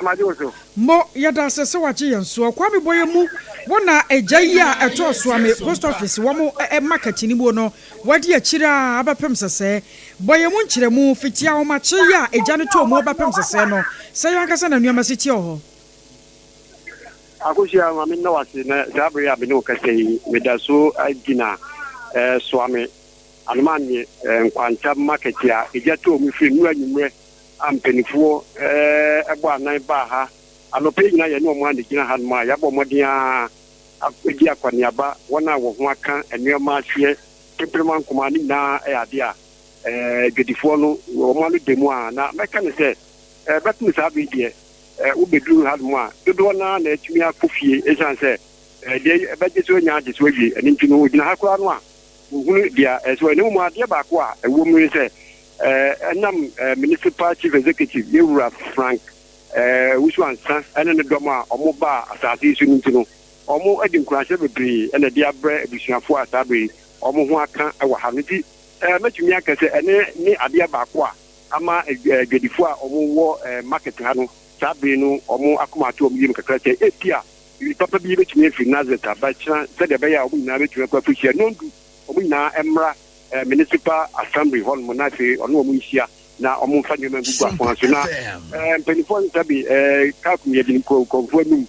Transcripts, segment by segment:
Magye wo so. Mo, yɛda ase sɛ wagye yɛn soɔ. Kwame Boyemu, wo na agya yi a ɛtɔɔ Suame Post Office wɔn market no muo no, wadi akyire ara abɛpem sɛsɛɛ. Bɔ yɛn mu nkyerɛmu, fiti ahomakye yi a agya no tɔɔ muo bɛpem sɛsɛɛ no, sɛn ankasa na nneɛma si teɛ wɔ hɔ? Akosua, ma menna wo ase na saa bere yi a me ne wo kasa yi, meda so gyina Suame Anomanne Nkwanta Market a egya tɔɔ mu firi nnora anwummerɛ a mpanimfoɔ bɔ anan baa ha anɔpa yi nyinaa yɛne wɔn a na ɛgyina hanom a yɛabɔ mmɔden ara adi akɔneaba, wɔn a wɔn ho aka nneɛma aseɛ pemprema nkomaa ne nyinaa yɛ adeɛ a dwadifoɔ no wɔn ano da mu a na mɛka no sɛ bɛpem saa bere deɛ wobɛduru hanom a dodoɔ no ara na atumi akɔ fie ɛsiane sɛ deɛ ɛbɛgye so anya agye so awie ɛno nti no ɔgyina ha koraa no a wɔhunu deɛ ɛso ɛno mu adeɛ baako a ɛwɔ mu ne sɛ ɛnam Municipal Chief Executive Yɛwura Frank Owusu Ansah ne ne dɔm a wɔn baa asase yi so no nti no, wɔn de nkuranhyɛ bebree na ɛde abrɛ abusuafoɔ a saa bere yi wɔn ho aka wɔ ha no nti, mɛtumi aka sɛ ɛne ne adeɛ baako a ama adwadifoɔ a wɔn wɔ market ha no saa bere no wɔn akoma ato wɔn yam kakra sɛ ebia biribi papa bi bɛtumi afiri Nazareth aba kyena sɛdeɛ ɛbɛyɛ a wɔn nyinaa bɛtumi akɔ akɔhyia nnɔndu wɔn nyinaa mmra Municipal Assembly hɔnom na afei ɔne wɔn nhyia na wɔmfa nneɛma ngugu apon so. Na mpanimfoɔ nsa bi kakum yɛ de nkurɔfoɔ anum.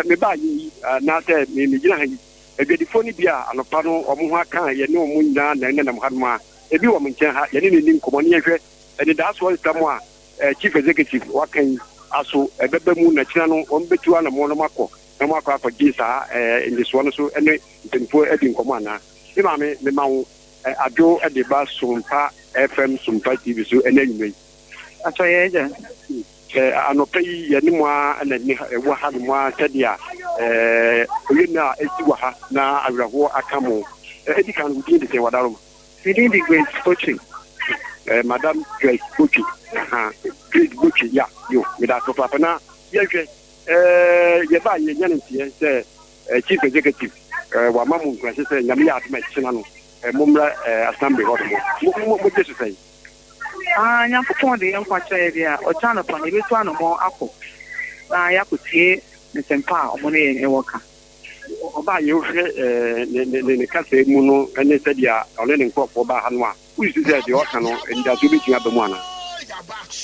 Mebaa yɛ yi anaasɛ megyina ha yi, adwadifoɔ no bi a anɔpa no wɔn ho aka yɛne wɔn nyinaa na ɛnenam hanom a, ebi wɔ me nkyɛn ha, yɛne no nni nkɔmmɔ ne yɛnhwɛ anidasoɔ nsɛm a Chief Executive waka yi aso ɛbɛba mu na kyena no wɔbɛtu anammɔn na wɔakɔ na wɔakɔ akɔgye saa nnesoɔ no so ne mpanimfoɔ adi nkɔmmɔ anaa. Me maame, mema wo adwo de ba Sompa FM, Sompa TV so ɛnɛ anwummerɛ yi. Atɔ yɛ agya. Anɔpa yi yɛne mo ara na ne wɔ ha nom ara sɛdeɛ ɔyɛ nna a ɛsi wɔ ha na awerɛhoɔ aka mo. Ɛdi kan no, wo din de sɛn, Wadaroma? Me din de Grace Botwe. Madam Grace Botwe. Grace Botwe, ya, yo, meda ase papaapa. Na yɛnhwɛ, yɛbaa yɛnya no nteɛ sɛ Chief Executive wama mo nkuranhyɛ sɛ Nyame yɛ adom a ɛkyena no mommra assembly hɔ nom. Mogye so sɛn? Ah, Nyankopɔn de yɛn nkwa kyɛ yɛ deɛ a, ɔkyena anɔpa no yɛbɛtu anɔmɔ akɔ na yɛakɔtie nsɛmpa a ɔmo ne yɛn wɔ ka. Ɔbaa yɛ wohwɛ ne kasa mu no ne sɛdeɛ ɔne ne nkurɔfoɔ baa ha no a, wosusu sɛ deɛ ɔka no anidasoɔ bɛtumi aba mu anaa?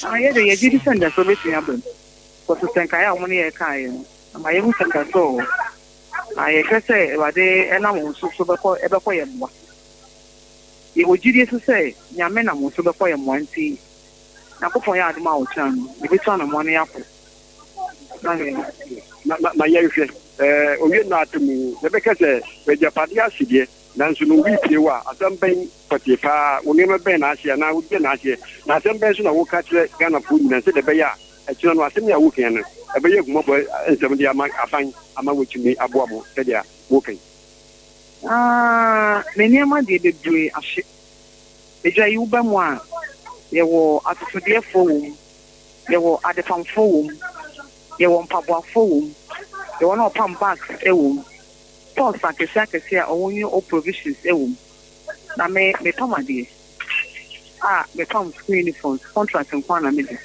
Ah, yɛde yɛgye di sɛ anidasoɔ bɛtumi aba mu. Kɔso sɛ nkaeɛ a ɔmo ne yɛn kaeɛ no, ama yɛhu sɛ anidasoɔ wɔ hɔ. Na yɛhwɛ sɛ Awurade ɛnam wɔn so bɛkɔ ɛbɛkɔ yɛn mmoa. Yɛwɔ gyidie so sɛ Nyame nam wɔn so bɛkɔ yɛn mmoa nti Nyankopɔn yɛ adom a ɔkyena no, yɛbɛtu anammɔn no yɛakɔ. Na na yɛnhwɛ owie nna atemmu yɛbɛka sɛ agyapadeɛ ahye deɛ, nanso no obi tie wo a, asɛm bɛn pɔtee paa, wo nneɛma bɛn na ahye anaa wo deɛ na ahyeɛ, na asɛm bɛn nso na woka kyerɛ Ghanafoɔ nyinaa sɛdeɛ ɛbɛyɛ a ɛkyena no asɛm yi a woka no ɛbɛyɛ ahummɔbɔ nsɛm de ama aban ama wɔatumi aboa mo sɛdeɛ woka yi? Ah, me nneɛma deɛ bebree ahye. Edwa yi woba mu a, yɛwɔ atosodeɛfoɔ wɔ mu, yɛwɔ adepamfoɔ wɔ mu, yɛwɔ mpaboafoɔ wɔ mu, yɛwɔ na ɔpam bags wɔ mu, stores akɛseɛ akɛseɛ a ɔwɔ new all provisions wɔ mu. Na me mepam adeɛ a mepam school uniforms contract nko ara na mede.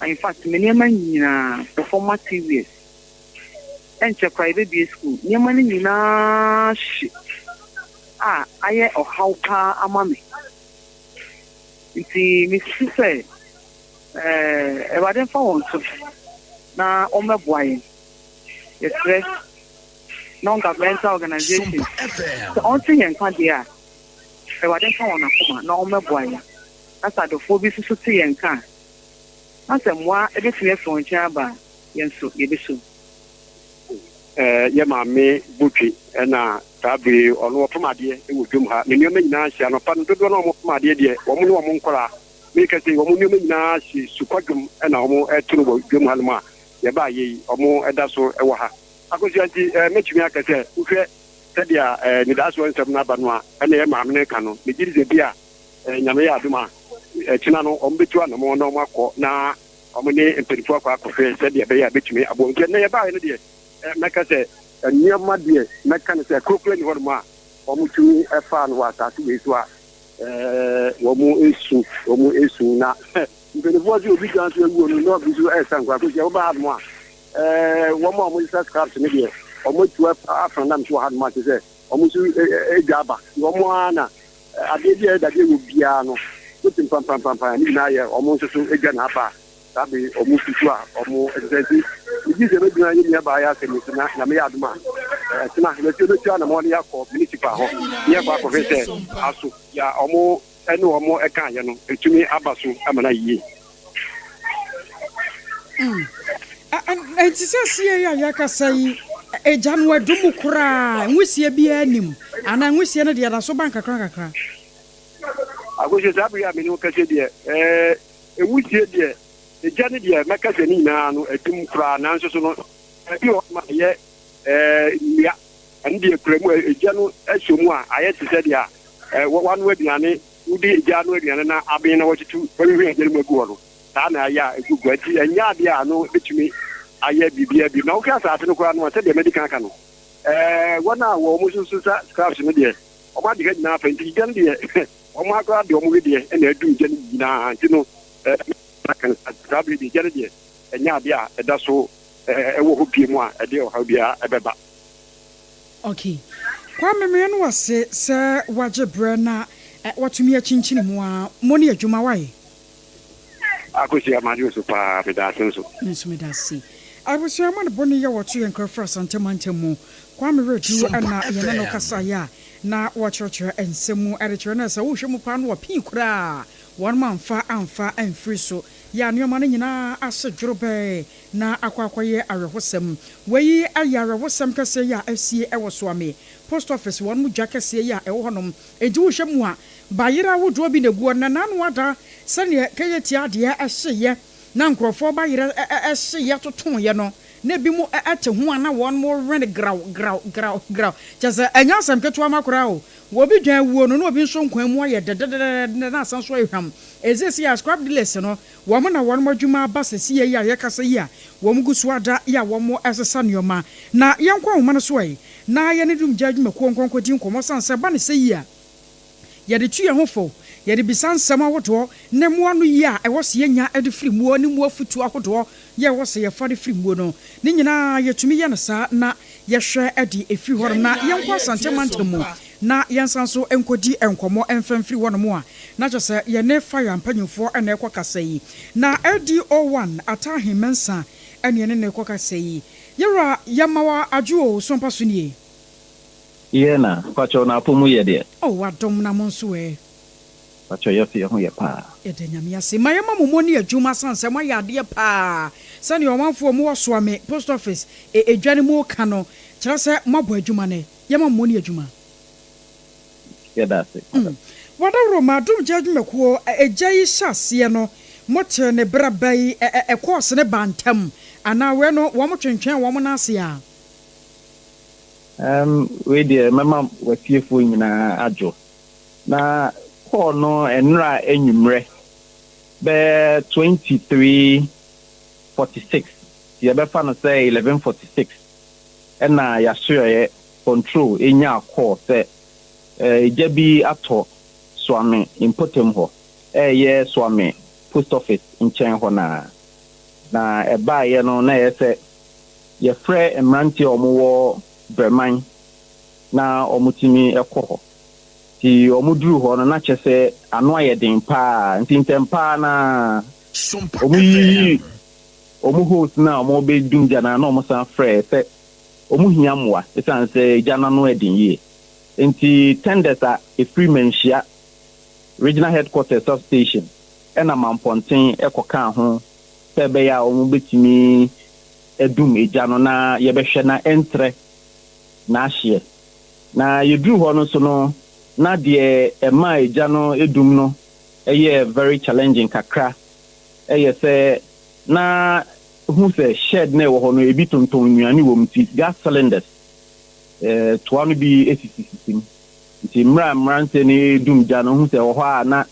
Na in fact me nneɛma nyinaa for materials ɛnkyɛ koraa yɛbɛbie school nneɛma no nyinaa hye a ayɛ ɔhaw paa ama me. Nti mesisi sɛ Awurade mfa wɔn so na ɔmmɛboa yɛn. Yɛsrɛ non-governmental organization sɛ ɔnte yɛn nka deɛ a, Awurade mfa wɔn akoma na ɔmmɛboa yɛn. Na sɛ adɔfoɔ bi nso so te yɛn nka a, na sɛ mmoa bɛtumi afiri wɔn nkyɛn aba a, yɛn nso yɛbɛsom. Yɛ maame Botwe na saa bere yi ɔno ɔpam adeɛ wɔ dwam ha. Ne nneɛma nyinaa hye anɔpa no dodoɔ no a wɔpam adeɛ deɛ wɔn ne wɔn nkwadaa meka sɛ wɔn nneɛma nyinaa hye sukwadwom na wɔn to no wɔ dwam hanom a yɛbaa yɛ yi wɔn da so wɔ ha. Akosua nti mɛtumi aka sɛ wohwɛ sɛdeɛ nidaasoɔ nsɛm no aba no a ɛna yɛ maame no ka no megye di sɛ bi a Nyame yɛ adom a ɛkyena no wɔn bɛtu anamɔ na wɔn akɔ na wɔn ne mpanimfoɔ akɔ akɔhwɛ sɛdeɛ ɛbɛyɛ a bɛtumi aboa. Nti ɛnnɛ yɛbaeɛ no deɛ mɛka sɛ nneɛma deɛ mɛka no sɛ kurokuro ni hɔnom a wɔn tumi faa no wɔ asase wei so a wɔn esu wɔn esu na. Mpanimfoɔ se obi dwan so awuo no na obi nso resa nkwa. Akosua, woba hanom a, ɛɛ, wɔn a wɔsesa scraps no deɛ, wɔatu afra nam so wɔ hanom a kyerɛ sɛ wɔn nso dwa aba. Wɔn ara na adeɛ bi a ɛyɛ dadeɛ wɔ biara no, wote mpampampampan a, ne nyinaa yɛ wɔn nso so dwa na aba a saa bere yi wɔtutu a wɔsesa. Nti megye sɛ ɛbɛgyina yɛn nuabaa yi asɛm yi so na Nyame yɛ adom a, ɛtena yɛsi yɛbɛtu anamɔn na yɛakɔ municipal hɔ na yɛakɔ akɔhwɛ sɛ aso deɛ wɔn ne wɔn kaeɛ no ɛtumi aba so ama no ayɛ yie. Enti seesei a yɛrekasa yi, egya no adu mu koraa, nwusie biara nnim, anaa nwusie no deɛ ɛda so ba nkakrankakra? Akosua, saa bere yi a me ne wo kasa yi deɛ, ɛɛ, nwusie deɛ, egya no deɛ, mɛka sɛ ne nyinaa no adu mu koraa, nanso so no, baabi wɔ hɔ nom a ɛyɛ ɛɛ nnua, ɛno deɛ ekura mu, egya no sɔ mu a, ayɛ te sɛ deɛ wɔanoa aduane, wode gya anoa aduane na aben na wɔatutu, wɔahwehwɛ egya no mu agu hɔ no. Saa na ɛyɛ a ɛgu gua. Enti ɛnyɛ adeɛ a ano bɛtumi ayɛ biribiara bio. Na wohwɛ asase no koraa no a, sɛdeɛ madi kan aka no, ɛɛ, wɔn a wɔn nso so sa scraps no deɛ, wɔn adehwɛ nyinaa fa. Enti gya no deɛ, wɔn ara koraa de wɔn wedeɛ na adum gya no nyinaa. Enti no, ɛɛ, aka no saa. Saa bere deɛ, gya no deɛ, ɛnyɛ adeɛ a ɛda so ɛɛ, ɛwɔ hɔ bio a ɛde ɔhaw biara ɛbɛba. Ok. Kwame me no wase sɛ wagye berɛ na watumi akyinkyini mu a mo ne adwuma wai. Akosua magye wo so paa medaase nso. Me nso meda ase. Abusua amanebɔ no yɛ wɔto yɛn nkra firi Asante mantam mu. Kwame Wiredu na yɛne no kasaeɛ a na wɔkyerɛkyerɛ nsɛm mu de kyerɛ no sɛ wohwɛ mu paa no wɔpii koraa wɔnom amfa amfa amfiri so yɛ a nnoɔma no nyinaa ase dworobɛɛ na akɔ akɔyɛ awerɛhosɛm. Wei yɛ awerɛhosɛm kɛseɛ yi a asie wɔ Soame Post Office wɔnom dwa kɛseɛ yi a ɛwɔ hɔnom. Enti wohwɛ mu a, bayerɛ ahodoɔ bi na ɛgu hɔ. Na n'ano ada sɛdeɛ keyetia deɛ hyeeɛ na nkurɔfoɔ bayerɛ hyeeɛ totoeɛ no, na ebinom te ho a na wɔrewɛn graw, graw, graw, graw. Kyerɛ sɛ, ɛnyɛ asɛm ketewa ma koraa o. Obi dwan awuo no, na obi nso nkwa mu ayɛ dɛdɛdɛdɛdɛ na asan nso ayɛ hwam. Seesei a scrap dealers no, wɔn na wɔn adwuma aba seesei yi a yɛrekasa yi a wɔgu so ada yi a wɔresesa nneɛma. Na yɛnkɔ ahoma no so ɛ, na yɛne Dumgya adwumakuo nkɔ nkɔdi nkɔmmɔ sane sɛ ɛba no sɛ yi a, yɛde tu yɛn ho fo, yɛde bisa nsɛm ahodoɔ ne mmoa ano yie a ɛwɔ sɛ yɛnya de firi muo ne mmoa afutuo ahodoɔ yɛ ɛwɔ sɛ yɛfa de firi muo no. Ne nyinaa yɛtumi yɛ no saa na yɛhwɛ de firi hɔnom na yɛnkɔ Asante mantam mu na yɛnsan nso nkɔdi nkɔmmɔ mfa mfiri hɔnom a na kyerɛ sɛ yɛne fire mpanyimfoɔ na ɛrekɔ kasa yi. Na LDO1 Atahe Mensah na yɛne no rekɔ kasa yi. Yɛwura yɛma wo adwo o, so mpa so nie? Yɛ na, pakyɛw na apɔ mu yɛ deɛ? Oh adom na mo nso ɛ? Pakyɛw yɛ so yɛ ho yɛ paa. Yɛda Nyame ase. Ma yɛma mo mɔne adwuma sane sɛ moayɛ adeɛ paa sɛdeɛ ɔmanfoɔ a mowɔ Soame post office edwa no mu ka no kyerɛ sɛ moabɔ adwuma nɛ. Yɛma mo mɔne adwuma. Yɛda ase madam. Wadaworo ma adom gya adwumakuo egya yi hyɛ aseɛ no mote ne berɛ bɛn ɛkɔɔ sene baa ntɛm anaa wei no wɔn twentwɛn wɔn nan ase a? Erm wei deɛ mɛma w'atiefoɔ nyinaa adwo. Na call no nnora anwummerɛ bɛyɛ 23:46, nti yɛbɛfa no sɛ 11:46 ɛna y'asoɛeɛ control nyaa call sɛ egya bi atɔ Suame mpɔtam hɔ, ɛɛyɛ Suame post office nkyɛn hɔ no ara. Na ɛbaeɛ no na ɛyɛ sɛ Yɛfrɛ mmeranteɛ a wɔwɔ Brɛman na wɔtumi kɔ hɔ. Nti wɔduruu hɔ no, na kyerɛ sɛ ano ayɛ den pa ara. Nti ntɛm pa ara no ara, wɔyiyii wɔn hose no a wɔrebɛdum gya no ara na wɔsan frɛɛ sɛ wɔhia mmoa ɛsiane sɛ gya no ano yɛ den yie. Nti tenders a ɛfiri Manhyia Regional Headquarters Substation na Mampɔnten kɔkaa ho sɛ ɛbɛyɛ a wɔbɛtumi adum egya no na yɛbɛhwɛ na ɛntrɛ n'ahyeɛ. Na yɛduruu hɔ no nso no, na deɛ ɛmaa egya no dum no yɛɛ very challenging kakra yɛ sɛ na hu sɛ shed no a ɛwɔ hɔ no ebi tontɔn nnuane wɔ mu nti gas cylinders toa no bi sisisisi mu. Nti mmerɛ a mmeranteɛ no redum gya no, wohu sɛ ɛwɔ hɔ a na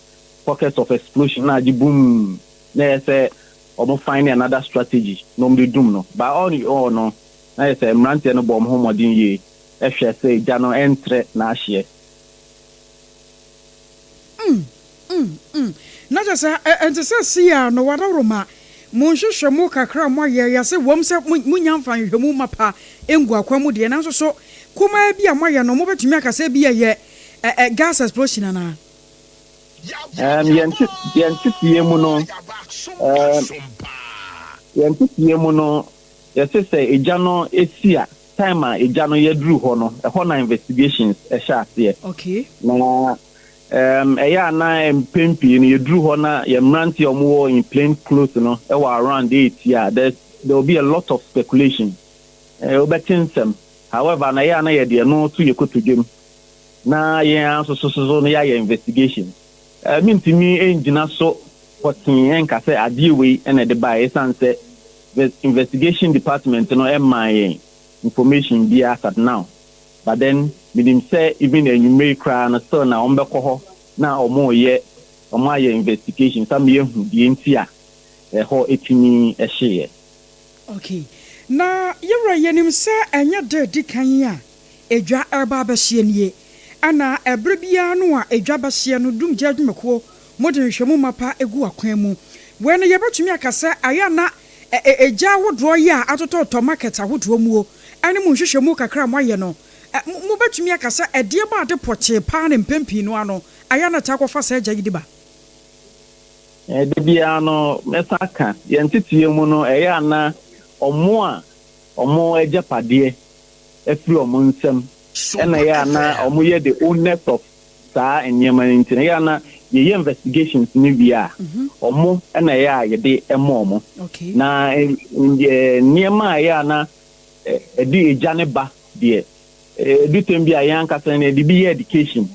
pockets of explosion na agye boom na ɛyɛ sɛ wɔn find another strategy na wɔn de dum no but all in all no na yɛ sɛ mmeranteɛ no bɔ wɔn ho mmɔden yie hwɛ sɛ gya no ɛntrɛ n'ahyeɛ. Mm mm mm. Na kyerɛ sɛ, ɛnte sɛ Sia no wadaworoma. Mo nhwehwɛmu kakra a moayɛ, yɛase wom sɛ munnya mfa nhwehwɛmu mapa ngu akwan mu deɛ, nanso so kumaa bi a moayɛ no, mobɛtumi aka sɛ ebia ɛyɛ gas explosion anaa? Yɛn nteteɛ mu no, yɛn nteteɛ mu no, yɛse sɛ egya no esi a, time a egya no yɛduru hɔ no, ɛhɔ na investigations ɛhyɛ aseɛ. Na ɛyɛ a na mpɛn pii no yɛduru hɔ na yɛn mmeranteɛ a wɔwɔ in plain clothes no ɛwɔ around 8 a, there will be a lot of speculation. Wobɛte nsɛm. However, na ɛyɛ a na yɛde ɛno to yɛ kotodwam na yɛn ara nso so so no yɛayɛ investigation. Mentumi ngyina so pɔtee nka sɛ adeɛ wei ɛna ɛde baeɛ, ɛsiane sɛ investigation department no ɛmaa yɛn information biara as at now. But then menim sɛ even anwummerɛ yi koraa no, still na wɔn bɛkɔ hɔ na wɔn reyɛ, wɔn ayɛ investigation sɛ yɛhu deɛ nti a ɛhɔ etumi ɛhyeeɛ. Okay. Na yɛwura, yɛnim sɛ ɛnyɛ da edi kan a edwa ɛreba abɛhyɛ nie. Ɛna ɛberɛ biara no a edwa bɛhyɛ no, dumgya adwumakuo mode nhwɛmu mapa egu akwan mu. Wei no yɛbɛtumi aka sɛ ayɛ na egya ahodoɔ yi a atotɔtɔ market ahodoɔ muo ɛne mu nhwehwɛmu kakra a moayɛ no, mobɛtumi aka sɛ ɛdeɛ ba ade pɔkyee paa ne mpɛn pii no ano ayɛ na taa kɔfa saa agya yi de ba? Da biara no mɛsa aka, yɛn teteɛ mu no, ɛyɛ ana ɔmo a ɔmo agyapadeɛ afiri ɔmo nsam ɛna ɛyɛ ana ɔmo yɛ the owners of saa nneɛma no. Nti no ɛyɛ ana yɛyɛ investigations no wie a, ɔmo ɛna ɛyɛ a yɛde ɛma ɔmo. Na nneɛma a ɛyɛ ana ɛde egya ne ba deɛ, ɛdu tɛm bi a yɛn ankasa no yɛde bi yɛ education,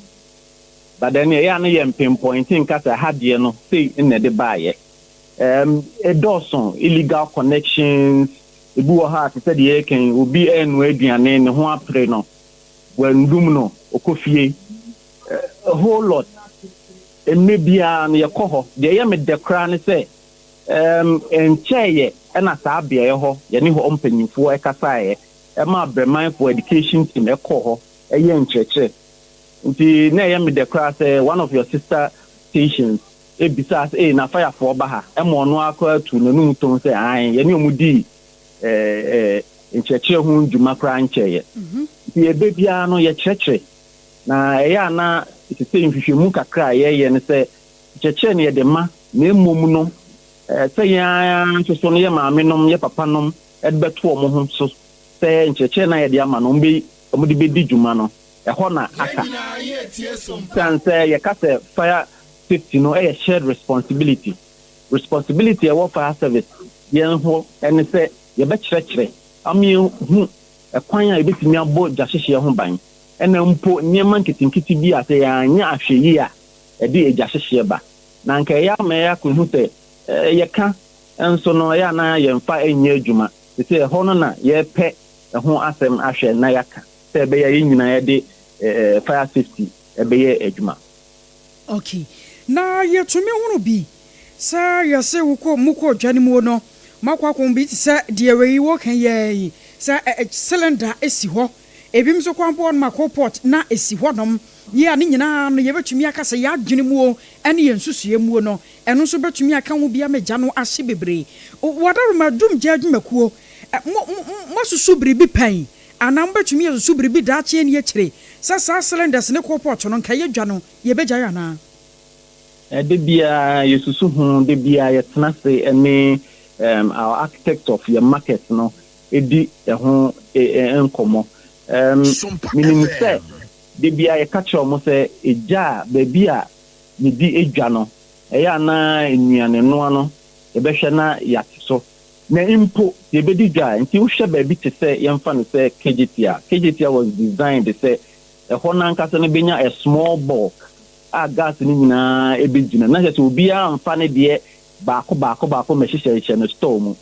but then ɛyɛ ana yɛ pinpoint nka sɛ ha deɛ no sei na ɛde baayɛ. Ɛdɔɔso, illegal connections. Ebi wɔ ha te sɛ deɛ yɛka, obi ɛnoa aduane, ne ho apere no, wandum no, ɔkɔ fie. A whole lot. Mmerɛ biara no yɛkɔ hɔ deɛ, ɛyɛ me dɛ koraa ne sɛ nkyɛɛyɛ ɛna saa beaeɛ hɔ yɛne hɔ mpanyinfoɔ ɛkasaeɛ, ɛma abrɛmanfoɔ education team ɛkɔɔ hɔ ɛyɛ nkyerɛkyerɛ. Nti na ɛyɛ me dɛ koraa sɛ one of your sister stations ebisa sɛ ee na firefoɔ ba ha, ɛma ɔno akɔ atu n'anum tom sɛ ae, yɛne ɔmo dii ɛɛ ɛɛ nkyerɛkyerɛ ho dwuma koraa nkyɛeɛ. Nti ebe biara no yɛkyerɛkyerɛ, na ɛyɛ ana te sɛ nhwehwɛmu kakra a yɛyɛ no sɛ nkyerɛkyerɛ no yɛde ma, na mmom no sɛ yɛn ara nso so no, yɛ maame nom, yɛ papa nom ɛde bɛto wɔn ho so sɛ nkyerɛkyerɛ no a yɛde ama no, wɔn de bɛdi dwuma no, ɛhɔ na aka. San sɛ yɛka sɛ fire safety no ɛyɛ shared responsibility. Responsibility ɛwɔ fire service yɛn ho ɛne sɛ yɛbɛkyerɛkyerɛ ama yɛhu ɛkwan a yɛbɛtumi abɔ gya hyehyeɛ ho ban, ɛna mpo nneɛma nketenkete bi a sɛ yɛanyɛ ahwɛ yie a ɛde egya hyehyeɛ ba. Na nka ɛyɛ ama ɛyɛ akɔhu sɛ yɛka nso no, ɛyɛ anaa yɛmfa nyɛ adwuma te sɛ ɛhɔ no na yɛpɛ ɛho asɛm ahwɛ na yɛaka sɛ ɛbɛyɛ yɛn nyinaa yɛde fire safety ɛbɛyɛ adwuma. Okay, na yɛtumi hunu bi sɛ yɛse wokɔ mokɔ dwa no mu no, makɔ akɔ bi te sɛ deɛ wei wɔka yɛ yi sɛ cylinder esi hɔ, ebi nso kwan bɔ no ma coal na esi hɔnom yi a, ne nyinaa no yɛbɛtumi aka sɛ yɛadwene muo ne yɛn nsusue muo no, ɛno nso bɛtumi aka ho bi ama gya no ahye bebree. Wadaroma, dumgya adwumakuo, mo moasusu biribi pɛn anaa mobɛtumi asusu biribi daakye ne akyire sɛ saa cylinders ne coal pot no nka yɛdwa no yɛbɛgyae anaa? De biara yɛsusu ho, de biara yɛtena ase ne our architect of yɛ market no ɛdi ɛho nkɔmmɔ. Menim sɛ de biara yɛka kyerɛ ɔmo sɛ egya a baabi a yɛdi edwa no, ɛyɛ anaa nnuane noa no, yɛbɛhwɛ na yɛate so, na mpo yɛbɛdi dwa a. Nti wohwɛ baabi te sɛ yɛmfa no sɛ Kejetia. Kejetia was designed sɛ ɛhɔ nankasa no bɛnya a small bulk a gas no nyinaa ɛbɛgyina, na kyerɛ sɛ obiara mfa ne deɛ baako baako baako mɛhyehyɛhyɛ no store mu.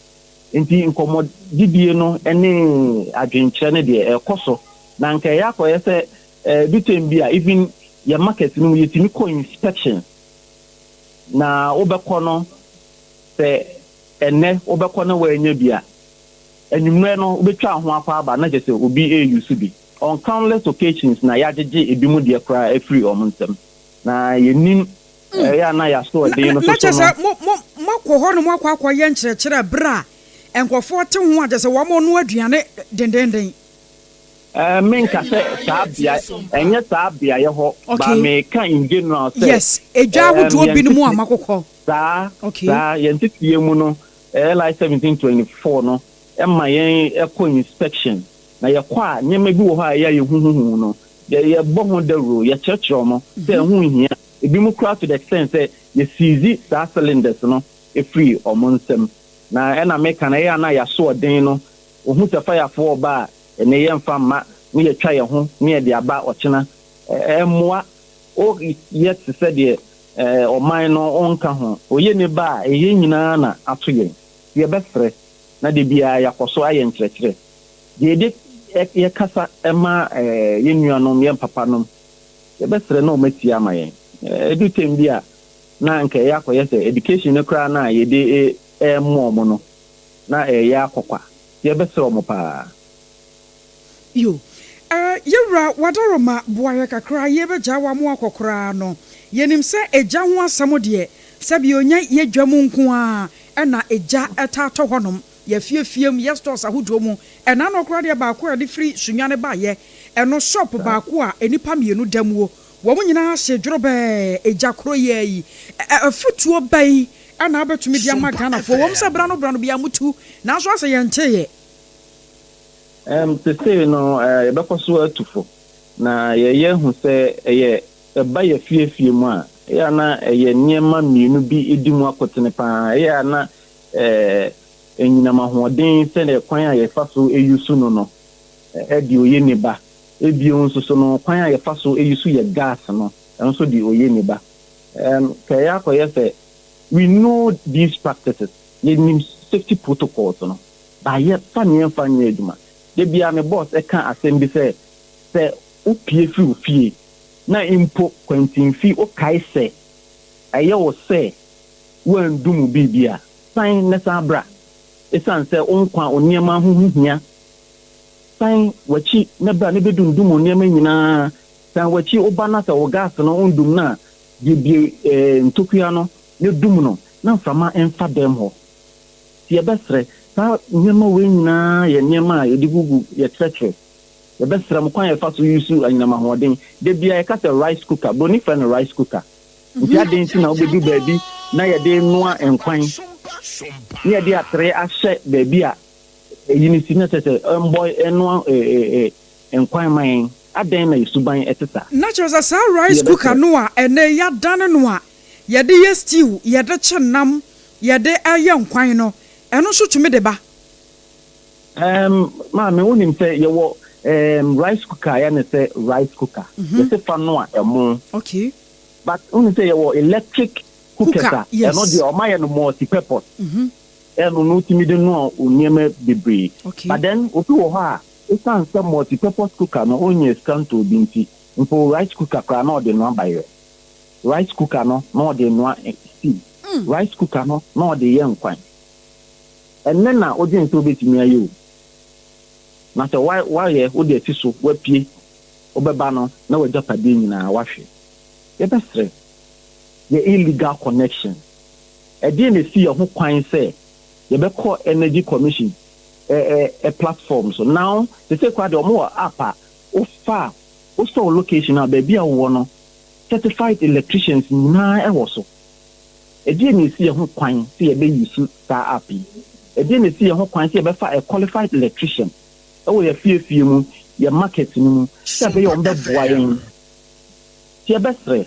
Nti nkɔmmɔdidie no ne adwenkyerɛ no deɛ ɛkɔ so, na nka ɛyɛ akɔyɛ sɛ bi tɛm bi a even yɛ market no mu yɛtumi kɔ inspection, na wobɛkɔ no sɛ ɛnɛ wobɛkɔ na woanya bi a, anwummerɛ no wobɛtwa ho akɔ aba na kyerɛ sɛ obi ɛreyi so bi. On countless occasions na yɛagyegye ebi mu deɛ koraa afiri wɔn nsam, na yɛnim. Ɛyɛ a na yɛasoɔden no Na so so kyerɛ no. sɛ mo mo moakɔ hɔnom akɔ akɔyɛ nkyerɛkyerɛ berɛ a nkurɔfoɔ te ho a kyerɛ sɛ wɔrenoa aduane dendeenden. Ɛɛ, menka sɛ saa bea, ɛnyɛ saa beaeɛ hɔ, but Okay. meka in general sɛ, Yes, edwa ɛɛm, ahodoɔ yɛn binom a tete, moakokɔ. saa, Okay. saa, yɛn nteteeɛ mu no, LI 1724 no ma yɛn kɔ inspection, na yɛkɔ a, nneɛma bi wɔ hɔ a ɛyɛ a yɛhuhuhu no, yɛ, yɛbɔ ho dawuro, yɛkyerɛkyerɛ wɔn sɛ ɛho nhia, ebinom koraa to the extent sɛ yɛ seize saa cylinders no firi wɔn nsam. Na ɛna meka no, ɛyɛ a na yɛasoɔden no, wɔhu sɛ fayafoɔ reba a, Ɛnnɛ yɛmfa mma na yɛatwa yɛn ho na yɛde aba ɔkyena. Ɛmmoa. Woyɛ te sɛ deɛ ɔman no wonka ho. Oye ne ba a, ɛyɛ yɛn nyinaa na ato yɛn. Nti yɛbɛsrɛ na da biara yɛakɔ so ayɛ nkyerɛkyerɛ. Deɛ yɛde yɛkasa ma yɛn nuanom, yɛn papanom, yɛbɛsrɛ na wɔatie ama yɛn. Ɛdu tɛm bi a, na anka ɛyɛ akɔyɛ sɛ education no koraa no a yɛde rema wɔn no, na ɛreyɛ akɔ kwa. Yɛbɛsrɛ wɔn paa. Yo. Eh, yɛwura Wadaroma boa yɛ kakra, yɛbɛgyaa wo ama woakɔ koraa no, yɛnim sɛ egya ho asɛm deɛ, sɛbi ɔnyɛ yɛ dwa mu nko ara na egya taa tɔ hɔnom, yɛ afie fie mu, yɛ stores ahodoɔ mu, ɛna ano koraa deɛ baako a yɛde firi Sunyani baeɛ, ɛno shop baako a nnipa mmienu da muo, wɔn nyinaa hye dworobɛɛ egya koro yi ara yi. Ɛ, afutuo bɛn na wobɛtumi de ama Sompa Ghanafoɔ? Ɛwom sɛ FM. berɛ ano berɛ ano biara motu, nanso asɛ yɛnteeɛ. Erm sesei no yɛbɛkɔ so atu fo, na yɛyɛ ahu sɛ ɛyɛ ɛba yɛ fie fie mu a, ɛyɛ a na ɛyɛ nneɛma mmienu bi di mu akotene pa ara. Ɛyɛ a na anyinam ahoɔden sɛdeɛ kwan a yɛfa so use no no de oye ne ba. Ebio nso so no kwan a yɛfa so use yɛ gas no, ɛno nso de oye ne ba. Erm ka ɛyɛ akɔyɛ sɛ we know these practices, yɛnim safety protocols no. Ba yɛ fa nea ɛmfa nyɛ adwuma. Da biara me boss ka asɛm bi sɛ, sɛ wo pue firi wo fie na mpo kwantinfi wo kae sɛ ɛyɛ wo sɛ woandu mu biribi a, san na san bra. Esiane sɛ wo nkwa, wo nneɛma ho ho hia. San w'akyi na bra na bɛdundum wo nneɛma nyinaa. San w'akyi, wo ba na sɛ wo gas no wondum no a, buebue ntokua no na dum no na mframa mfa dɛm hɔ. Nti yɛbɛsrɛ, saa nneɛma wei nyinaa yɛ nneɛma a yɛde gugu, yɛkyerɛkyerɛ. Yɛbɛsrɛ mo kwan a yɛfa so use anyinam ahoɔden. Da biara yɛka sɛ rice cooker, buroni frɛ no rice cooker. Nti adɛn nti na wobɛdu baabi na yɛde renoa nkwan na yɛde atere ahyɛ baabi a ɛyi no si na kyerɛ sɛ ɛmbɔ ɛnoa nkwan ma yɛn? Adɛn na yɛ suban ɛte saa? Na kyerɛ sɛ saa Nti rice cooker yɛbɛsrɛ. no a ɛnnɛ yi yɛadane no a yɛde yɛ stew, yɛde kye nam, yɛde yɛ nkwan no, ɛno nso tumi de ba. Erm maame wonim sɛ yɛwɔ erm rice cooker a yɛne sɛ rice cooker yɛse fa noa ɛmo. Okay. But wonim sɛ yɛwɔ electric cookers Cooker, a ɛno yes. deɛ ɔma yɛ no multi purpose. Ɛno no wotumi de noa wo nneɛma bebree. Okay. But then obi wɔ hɔ a esiane sɛ multi purpose cooker no onnya sika ntɔɔ bi nti mpo rice cooker koraa na ɔde noa bayerɛ. Rice cooker no na ɔde noa stew. Rice cooker no na ɔde yɛ nkwan. Ɛnnɛ na wodwen sɛ wobɛtumi ayɛ o. Na sɛ woayɛ, wode asi so, woapue, wobɛba no na w'agyapadeɛ nyinaa woahwe. Yɛbɛsrɛ, yɛ illegal connection. Ɛdeɛn na ɛsi yɛn ho kwan sɛ yɛbɛkɔ Energy Commission platform so? Now, seesei koraa deɛ wɔwɔ app a wofa a, wosɔ wo location a, baabi a wowɔ no, certified electricians nyinaa wɔ so. Ɛdeɛn na ɛsi yɛn ho kwan sɛ yɛbɛ use saa app yi? Ɛdeɛn na ɛsi yɛn ho kwan sɛ yɛbɛfa a qualified electrician wɔ yɛn afie afie mu, yɛn market no mu, sɛ ɛbɛyɛ a wɔbɛboa yɛn? Nti yɛbɛsrɛ,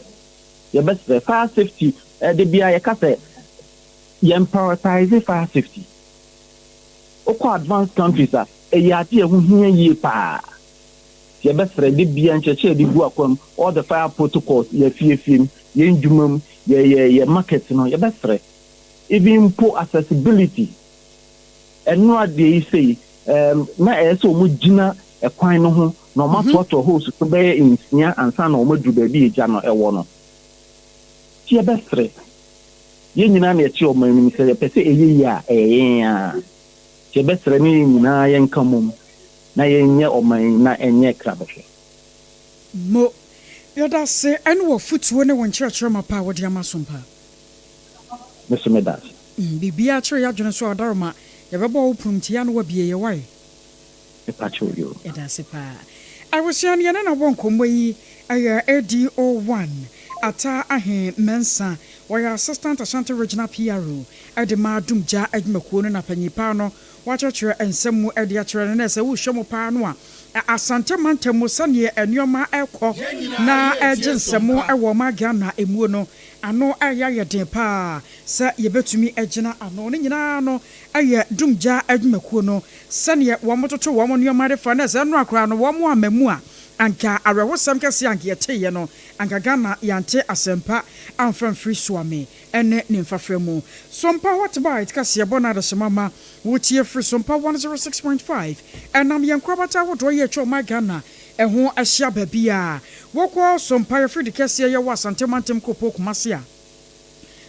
yɛbɛsrɛ, fire safety, da biara yɛka sɛ yɛn prioritise fire safety. Wokɔ advanced countries a, ɛyɛ adeɛ a ɛho hia yie paa. Nti yɛbɛsrɛ, da biara nkyerɛkyerɛ a yɛde gu akwan mu, all the fire protocols, yɛn afie afie mu, yɛn ndwuma mu, yɛ yɛ yɛ market no, yɛbɛsrɛ. Even mpo accessibility, ɛno adeɛ yi sei, ɛɛm, na ɛyɛ sɛ wɔn gyina ɛkwan no ho na wɔn atoatoa hose so bɛyɛ nsia ansa na wɔn aduru baabi a egya no ɛwɔ no. Nti yɛbɛsrɛ, yɛn nyinaa na yɛte ɔman no mu, sɛ yɛpɛ sɛ ɛyɛ yie a, ɛyɛ yɛn ara. Nti yɛbɛsrɛ ne yɛn nyinaa yɛnka mmom na yɛnyɛ ɔman yi na ɛnyɛ krabɛhwɛ. Mo. Yɛda ase ɛne w'afotuo ne wo nkyerɛkyerɛ mapa a wode ama Sompa. Me nso meda ase. Biribiara kyere y'adwene so a Ɔdaroma yɛbɛbɔ wo pono nti ya na wabie yɛ wae. Mepakyɛw yoo. Yɛda ase paa. Abusua no yɛne no abɔ nkɔmmɔ yi yɛ ADO one Atta Ahen Mensah. Ɔyɛ Assistant Ashanti Regional PRO de ma Dumgya adwumakuo no na panyin paa no wakyerɛkyerɛ nsɛm mu de akyerɛ no na sɛ wohwɛ mu paa no a Asante mantam mu sɛdeɛ nnoɔma rekɔ na ɛregye nsɛm wɔ ɔman Ghana muo no ano reyɛ ayɛ den paa sɛ yɛbɛtumi agyina ano. Ne nyinaa no yɛ Dumgya adwumakuo no sɛdeɛ wɔtoto wɔn nnoɔma de fa na sɛ nnora koraa no wɔn amma mu a anka awerɛhosɛm kɛseɛ a anka yɛteeɛ no anka Ghana yɛante asɛmpa amfa amfiri Suame ne ne mfafra mu. Sompa Hot Bite kaseɛbɔ no adehyema ma wotie firi Sompa 106.5 ɛnam yɛn nkorabata ahodoɔ yi a atwa ɔman Ghana ho ahyia baabiara. Wokɔ Sompa yɛfiri de kɛseɛ yɛwɔ Asante Mantam Kuropɔn Kumasi a,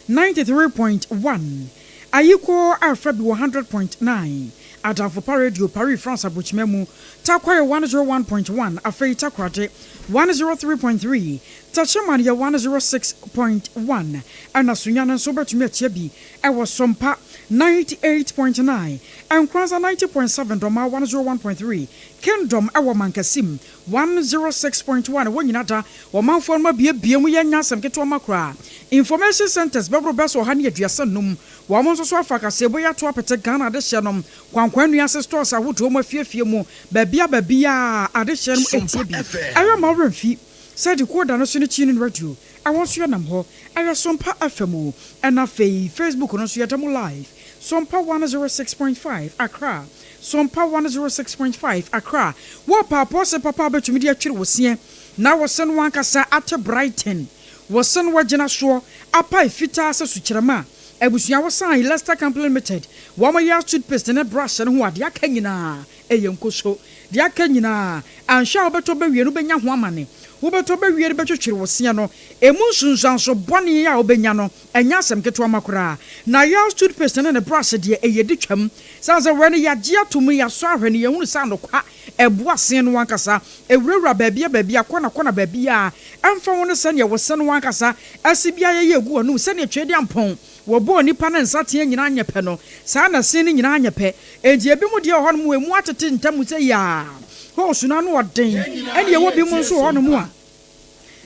93.1 Ayiko Alpha bi wɔ 100.9 Adamfo Pa Radio, Paris, France Abokyima mu, Tarkwa yɛ 101.1 afei Takoradi 103.3 Techiman yɛ 106.1 ɛna Sunyani nso wobɛtumi atia bi wɔ Sompa 98.9 Nkoranza 90.7 Dormaa 101.3 Kingdom wɔ Mankasim 106.1 Ɛhɔ nyina da ɔmanfoɔ no abuebue mu yɛnyɛ asɛm ketewa mma koraa. Information centres bɛboro bɛsɛ 135. Wɔn nso so afa kaseɛbɔ yi ato apete Ghana adehyeɛ nom, kwankwan nnua ase stores ahodoɔ mu, afiefie mu, baabia baabia a adehyeɛ nom ɛtie bi. Ɛyɛ mma wo werɛ mfi sɛ decoder no so ne TuneIn Radio ɛhɔ nso yɛnam hɔ. Ɛyɛ Sompa FM o. Ɛna afei Facebook no nso yɛda mu live. Sompa 106.5 Accra. Sompa 106.5 Accra. Wo paapaw se papa a wobɛtumi de atwiri wo seɛ na wo se no ankasa ate brighten, wo se no agyina soɔ apae fitaa sɛ sukyerɛma a, abusua wo san Lester Company Limited wɔn yɛ toothpaste ne brush no ho a, deɛ aka nyinaa ɛyɛ nkoso. Deɛ aka nyinaa anhwɛ a wobɛtɔ bɛwie no wobɛnya ho amane. Wobɛtɔ bɛwie no bɛtwetwere wo seɛ no, ɛmu nsunsuanso bɔne a wobɛnya no Ɛnyɛ asɛm ketewa ma koraa. Na Yale's toothpaste ne ne brush deɛ, ɛyɛ di twam. Sane sɛ wei no yɛagye ato mu, yɛasɔ ahwɛ no, yɛahunu sɛ anokwa ɛboa se no ankasa. Ɛwurawura baabia baabia, kɔna kɔna baabiara. Ɛmfa ho ne sɛdeɛ wo se no ankasa asi biara yɛyɛ gu w'anom, sɛdeɛ Tweaduampɔn wɔbɔɔ nipa ne nsateaa nyinaa nyɛ pɛ no, saa na se no nyinaa nyɛ pɛ. Enti ebinom deɛ wɔ hɔnom a ɛmu atete ntam sɛ yaa, holes no ano ɔden, ɛne ɛwɔ binom nso wɔ hɔnom a,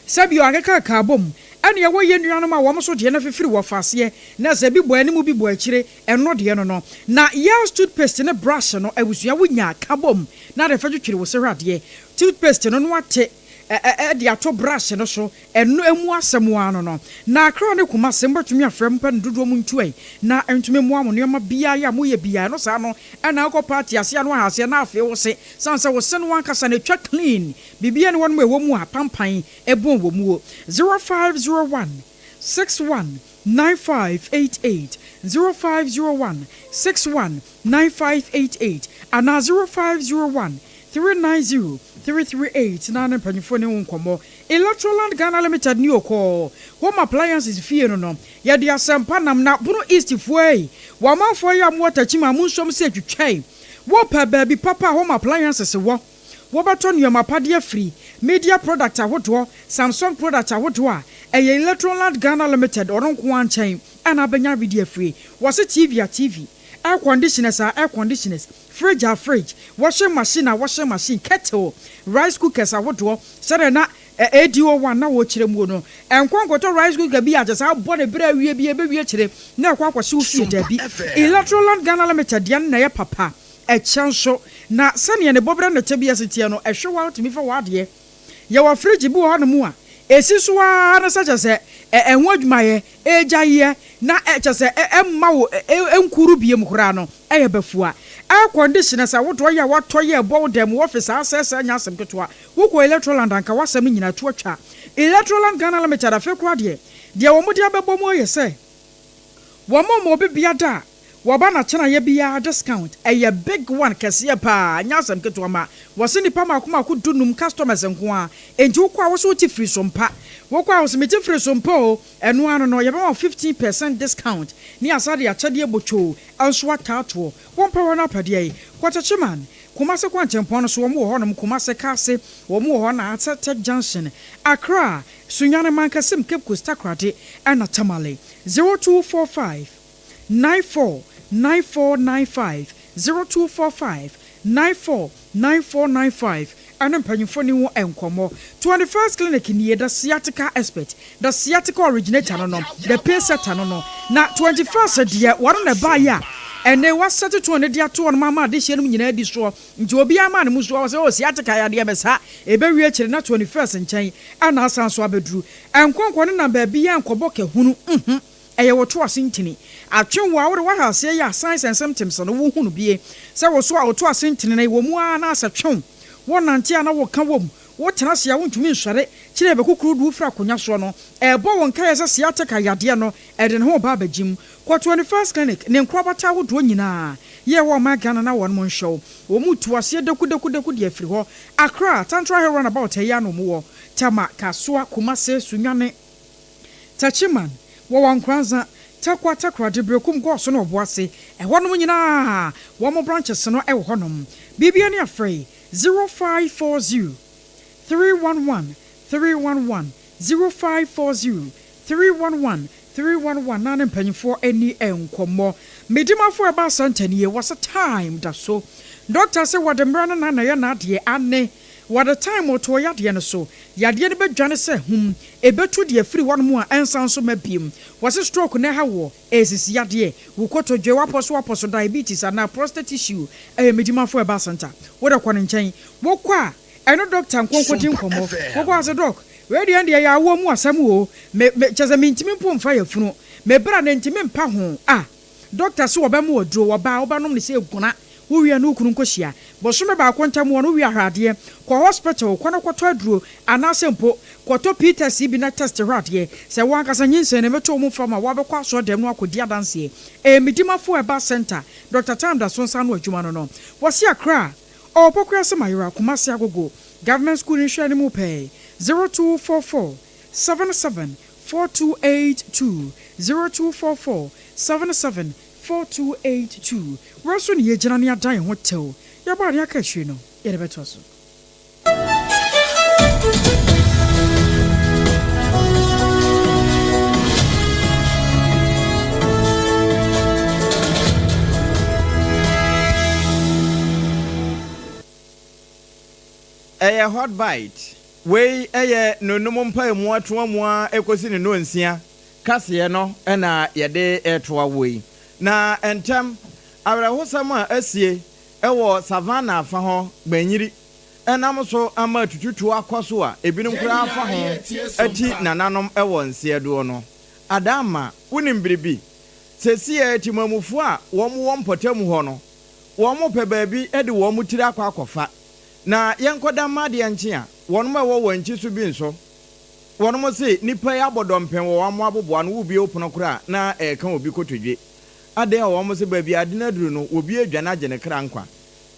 Sɛ bio akekaaka abom, ɛne ɛwɔ yɛn nuanom a wɔn nso deɛ no afifiri wɔ faseɛ, na sɛ bi bɔ anim bi bɔ akyire, ɛno deɛ no no. Na Yale's toothpaste ne brush no abusua wo nya ka bom na de fa twitwiri wo se hwɛ adeɛ. Toothpaste no no ate ɛ de ato brush no so, ɛno ɛmu asɛm ara no no. Na Accra ne Kumasi mobɛtumi afrɛ mpɛ no dodoɔ mu ntuai na ɛntumi mmoa mo nnoɔma biara yɛ a moyɛ biara, ɛno saa no ɛna wokɔ party ase a na waha aseɛ na afee wo se, sane sɛ wo se no ankasa no ɛtwa clean. Biribiara nni hɔnom a ɛwɔ mu a pampan bɔn wɔ mu o. 0501 61 9588, 0501 61 9588 anaa 0501 390 338 na ne mpanyimfoɔ ne wo nkɔmmɔ. Electroland Ghana Limited ne Okɔɔ Home Appliances fie no no, yɛde asɛmpa nam na Bono East foɔ ei, wɔ amanfoɔ yi a mowɔ Techiman a monsuam sɛ twitwae, wopɛ baabi papa a Home Appliances wɔ. Wobɛtɔ nnoɔma pa de afiri media product ahodoɔ, Samsung product ahodoɔ a ɛyɛ Electronland Ghana Limited ɔno nko ara nkyɛn na abɛnya bi de afiri. Wɔse TV a TV, air conditioners a air conditioners, fridge a fridge, washing machine a washing machine, kettle, rice cookers ahodoɔ sɛdeɛ na ADO one na wɔrekyerɛ muo no. Nkɔ nkɔtɔ rice cooker bi a kyerɛ sɛ abɔ ne berɛ awie bi ɛbɛwie akyire na ɛkɔ akɔhye wo fie daabi. Electroland Ghana Limited deɛ no na ɛyɛ papa. Ɛkyɛ nso, na sɛnea ne bɔberɛ ne tebea si teɛ no, ɛhwe wo ara wotumi fa w'adeɛ. Yɛwɔ fridge bi wɔ hɔnom a, ɛsi so ara na sɛ kyerɛ sɛ ɛho adwumayɛ regyaeɛ na kyerɛ sɛ ɛmma wo nkuru biom koraa no, ɛyɛ bafua. Air conditioners ahodoɔ yi a wɔatɔ yi a ɛbɔ wo dan mu, office a asɛesɛe nyɛ asɛm ketewa. Wokɔ Electroland a anka w'asɛm no nyinaa to atwa. Electroland Ghana Limited afei koraa deɛ, deɛ wɔde abɛbɔ mu ayɛ sɛ wɔmma obi biada a Wɔba na kyenaeɛ biara discount ɛyɛ big one kɛseɛ paa nyɛ asɛm ketewa ma wɔse nipa maako maako du num customers nko ara enti wokɔ a wose wote firi so mpa wokɔ a wose mete firi so mpa o ɛno ara no no yɛbɛma wo 15 percent discount ne yɛasa de akyɛdeɛ botwoo nso ataa toɔ wompɛ hɔ no apɛdeɛ yi kɔ Techiman. Kumase kwankyɛnpɔn no so wɔn wɔ hɔnom, Kumase, Kaase, wɔn wɔ hɔ na Tech Tech Junction, Accra, Sunyani, Mankasim, Cape Coast, Takoradi ɛna Tamale. 0245 94 9495, 0245 94 9495 ɛne mpanyinfoɔ ne ho nkɔmmɔ. 21st Clinic nie, the sciatica expert, the sciatica originator no no, the pace setter no no. Na 21st deɛ wɔn na ɛbaayɛ a ɛnɛ wasɛte to ne de ato wɔn ama adehyɛ no nyinaa di soɔ, nti obiara maa ne mu so wɔ sɛ o sciatica yadeɛ bɛsa ɛbɛwie akyire na 21st nkyɛn ɛna asan so abɛduru. Ɛnkɔnkɔ ne nam baabi yɛ nkɔbɔ kahunu ɛyɛ wɔto ase ntini atwe wo a wode waha aseɛ yɛ asan sɛ symptoms no wohu no bie sɛ wo so a woto ase ntini no wɔ mu ara na asɛ twew wɔnante a na wɔka wɔ mu, wotena ase a wontumi nsɔre kyerɛ bɛkukuru du wofiri akonnwa soɔ no, ɛbɔ wɔn nkaeɛ sɛ sciatica yadeɛ no ɛde ne ho ba abɛgyim. Kɔ 21st Clinic ne nkorabata ahodoɔ nyinaa yɛ wɔ ɔman Ghana na wɔn mo nhyɛw wɔn mu tu aseɛ dekudeku de afiri hɔ. Accra, Tantra Hill Roundabout ɛyɛ ano mu wɔ Tema, Kasoa, Kumase, Sunyani, Techiman, wɔwɔ Nkoranza, Tarkwa, Takoradi, Berekum, Gɔɔso ne Ɔboase. Ɛhɔnom nyinaa wɔn mo branches no ɛwɔ hɔnom. Biribia ne afrɛ 0540 311 311, 0540 311 311 na ne mpanyinfoɔ ani nkɔmmɔ. Medimafo ɛba asantanie wɔ sɛ time da so. Doctor sɛ wɔde mmerɛ no na na ɛyɛ n'adeɛ ane wɔde time ɔtɔ yadeɛ no so, yadeɛ no bɛdwane sɛ hum ɛbɛtu deɛ firi hɔnom a ɛnsan so ma biem. Wɔse stroke na ɛha wɔ ɛsisi yadeɛ wo kotodwe wapɔ so wapɔ so, diabetes anaa prostate issue, ɛyɛ Medimafo Ɛba Center. Wode kɔ ne nkyɛn, wokɔ a ɛno doctor nkonko nkɔmmɔ. Wokɔ ase, "Doc, wei deɛ deɛ yɛ awoɔ mu asɛm o, me me kyɛ sɛ mentumi mpo mfa yɛ funu me bra na ntumi mpa ho a." Doctor sɛ wɔbɛmo aduro, wɔbaa wobɛnom ne sɛ eguna wowie no, wokunu nkɔhyia bɔsome baako ntam wɔ no, wowie ahwɛ kɔ hospital, kɔ no kɔtɔ aduro anaasɛ mpo kɔtɔ peters bi na test hwɛ adeɛ sɛ wɔn ankasa nyinsɛn na ɛbɛtɔ wɔn fam a wɔabɛkɔ asɔ dɛm no akɔdi adanseɛ. Ɛyɛ Medimafo Ɛba Center, Dr Tam da so nsa no adwuma no no wɔsi Akra ɔwɔ Pɔkɔ ase Mayera, Kumasi Agogo Government School nhwɛ ne mu pɛɛ. 0244 77 4282, 0244 77 4282. Wɔn nso ne yɛgyina ne adan ho tew yɛbɔ ade aka akyire no yɛde bɛtoa so. Ɛyɛ Hot Bite. Wei ɛyɛ nonum mpaemu atoa mu a ɛkɔsi ne nonsia kaseɛ no ɛna yɛde ɛtoa wo yi. Na ntɛm awerɛhosɛm a asie ɛwɔ Savannah afa hɔ Gbanyiri ɛnam so ama atututu akɔ so a ebinom koraa afa ho ati nananom ɛwɔ nseɛdoɔ no. Adama, wonim biribi? Sɛsiɛ timamufoɔ a wɔn wɔ mpɔtam hɔ no, wɔn pɛ baabi de wɔn tiri akɔ akɔfa. Na yɛnkɔda mma adeɛ nkye a wɔn a ɛwɔ wɔn akyi so bi nso wɔn se nipa yi abɔ dɔmpɛn wɔ wɔn aboboa no wobie pono koraa na ɛreka obi kotodwe adeɛ a wɔn se baabi ade no aduru no, obi adwane agye ne kra nkwa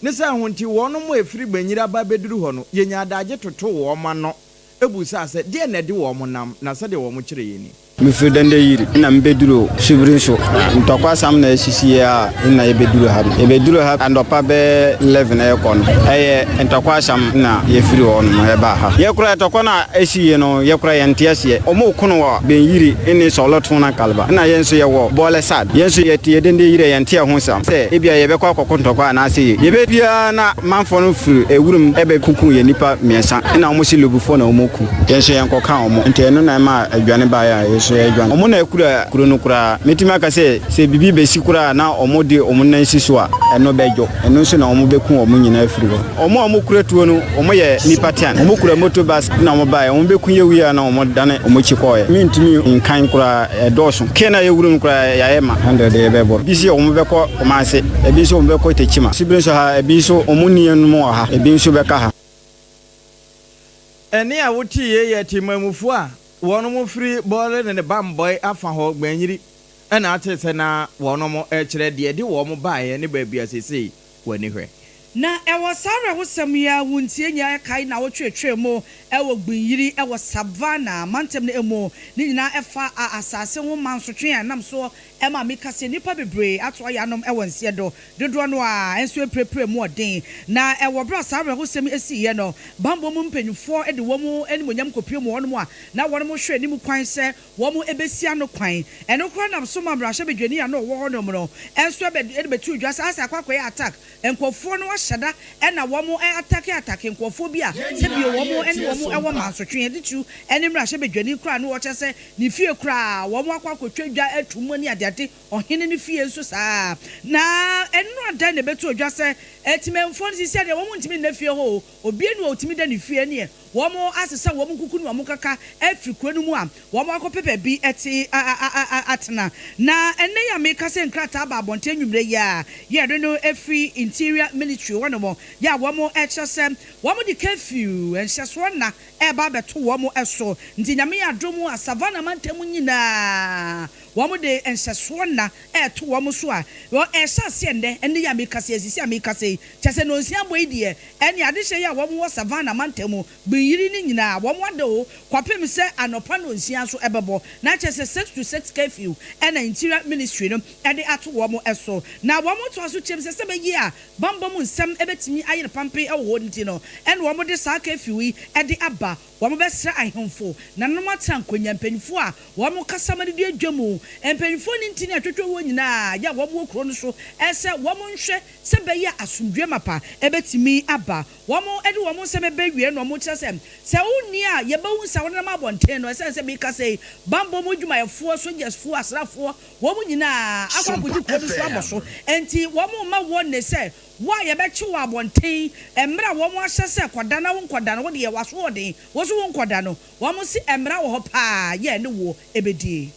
ne sɛ ho nti wɔn mo efiri Gbanyiri aba abɛduru hɔ no, yɛnya adagye toto wɔn ano ebusa sɛ deɛ na ɛde wɔn nam na sɛdeɛ wɔn kyerɛ yɛ ni. Mefiri Dende Yiri na mbɛduru Subiri nso. Ntɔkwa asam na esisi a na yɛbɛduru ha no. Yɛbɛduru ha anɔpa bɛyɛ 11 ɛkɔ no. Ɛyɛ ntɔkwa asam na yɛfiri hɔ nom ɛbaa ha. Yɛkora ntɔkwa no a esi yɛ no, yɛkora yɛnte aseɛ. Ɔmo ko no wɔ Bɛnyiri ne Sɔlɔto na Kalba. Na yɛn nso yɛwɔ Bɔɔlɛ sad. Yɛn nso yɛte yɛ Dende Yiri a yɛnte ɛho sam. Sɛ ebia yɛbɛkɔ akɔko ntɔkwa anaasɛ yɛ. Yɛbɛbiara na manfoɔ no firi ewurum ɛbɛkuku yɛ nipa 3 ɛna ɔmo si lobifoɔ na ɔmo ku. Yɛn nso yɛnkɔka ɔmo. Nti ɛno na ɛma adwane baeɛ a yɛso yɛadwane. Ɔmo na akura kuro no koraa. Mɛtumi aka sɛ sɛ biribi bɛsi koraa na ɔmo de ɔmo nan si so a, ɛno bɛdwo. Ɛno nso na ɔmo bɛku ɔmo nyinaa afiri hɔ. Ɔmo a ɔmo kura tuo no, ɔmo yɛ nipa 10. Ɔmo kura motor bus na ɔmo baeɛ. Ɔmo bɛku yɛ wie a na ɔmo dane ɔmo akyi kɔɔɛ. Mentumi nkan koraa, ɛdɔɔso. Kee na yɛwuru no koraa yɛayɛ ma 100 yɛbɛbɔ. Bi si ɔmo bɛkɔ Kumase, ebi nso ɔmo bɛkɔ Tekyima. Sibiri nso ha, ebi nso ɔmo nuanom wɔ ha, ebi nso bɛka ha. Ɛne a wotie yɛ temamufoɔ a wɔn firi Bɔɔle ne ne bambɔe afa hɔ Gbanyiri ɛna ate sɛ na wɔn kyerɛ deɛ de wɔn baeɛ ne baabi a seesei wɔn ani hwɛ. Na ɛwɔ saa awerɛhosɛm yi ara wuntie nyɛ ɛkae naawɔtwe atwam mu wɔ Gbinyiri wɔ Savannah mantam no mu. Ne nyinaa ɛfa a asase ho mansotwe a ɛnam soɔ ma meka sɛ nnipa bebree ato ayanom wɔ nseɛ do, dodoɔ no ara nso apirapira mu ɔden. Na ɛwɔ berɛ a saa awerɛhosɛm yi siiɛ no, bammɔ mu mpanimfoɔ de wɔn animuonyam kɔpue mu hɔnom a na wɔn hwɛ anim kwan sɛ wɔn bɛsi ano kwan. Ɛno koraa nam so ma mmarahyɛbadwani a na ɔwɔ hɔnom no nso de bɛtoo dwa sɛ asɛ akɔ akɔyɛ attack Nkurɔfoɔ no ahyɛ da na wɔn atake atake nkurɔfoɔ bi a sɛbio wɔn ne wɔn wɔ mansotwe, atitiriw ne mmarahyɛbadwani koraa no wɔkyerɛ sɛ ne fie koraa wɔn akɔ akɔtwa dwa ato mu ne adeade, ɔhene no fie nso saa ara. Na ɛno adan na ɛbɛtoo dwa sɛ Temanfoɔ no seesei deɛ wɔn ntumi nna fie hɔ o, obiara nni hɔ a ɔtumi da ne fie ɛneɛ Wɔasesa wɔn nkuku ne wɔn kaka afiri kuro no mu a wɔakɔpɛ baabi te atena. Na ɛnnɛ yi a mereka sɛ nkrataa aba abɔnten anwummerɛ yi a yɛde no firi Interior Ministry hɔnom yɛ a wɔkyerɛ sɛ wɔde curfew, nhyɛsoɔ nna, reba abɛto wɔn so. Nti Nyame adom a Savannah mantam nyinaa wɔde nhyɛsoɔ nna reto wɔn so a ɛrehyɛ aseɛ nnɛ, ɛnnɛ yi a mereka yi, seesei a mereka yi, kyerɛ sɛ nnɔnsia abɔ yi deɛ Ɛne adehyeɛ yi a wɔn wɔ Savannah mantam mu, Gbinyiri no nyinaa, wɔn ada o, kɔpem sɛ anɔpa nnɔnsia nso ɛbɛbɔ, na kyerɛ sɛ 6 to 6 curfew ɛna Interior Ministry no de ato wɔn so. Na wɔn toa so kyerɛ mu sɛ, sɛ ɛbɛyɛ a bammɔ mu nsɛm bɛtumi ayere pampen wɔ hɔ nti no, ɛna wɔn de saa curfew yi de aba. Wɔn bɛsrɛ ahemfo, nananom atena nkonya, mpanyinfoɔ a wɔn kasa ma no di adwa mu, mpanyinfoɔ ne ntini atwotwo hɔ nyinaa yɛ a wɔn wɔ kuro no so sɛ wɔn nhwɛ Sɛ ɛbɛyɛ a asomdwoeɛ mapa bɛtumi aba. Wɔde wɔn nsɛm bɛwie na wɔkyerɛ sɛ, sɛ wonni a, yɛbɛhu sɛ wonenam abɔnten no. Ɛsiane sɛ merekasa yi, bammɔ mu adwumayɛfoɔ, sogyasfoɔ, asraafoɔ, wɔn nyinaa akɔ akɔgye kuro no so abɔ so. Enti wɔrema wɔn nne sɛ, Wo a yɛbɛkye wo abɔnten mmerɛ a wɔahyɛ sɛ kɔda na wonkɔda no, wo deɛ w'asoɔden, wo nso wonkɔda no. Wɔse mmara wɔ hɔ paa, yɛ ne woɔ bɛdie.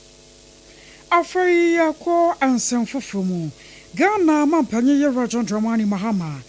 Afei yɛkɔ nsɛm foforɔ mu. Ghana mampanyin Yewura John Dramani Mahama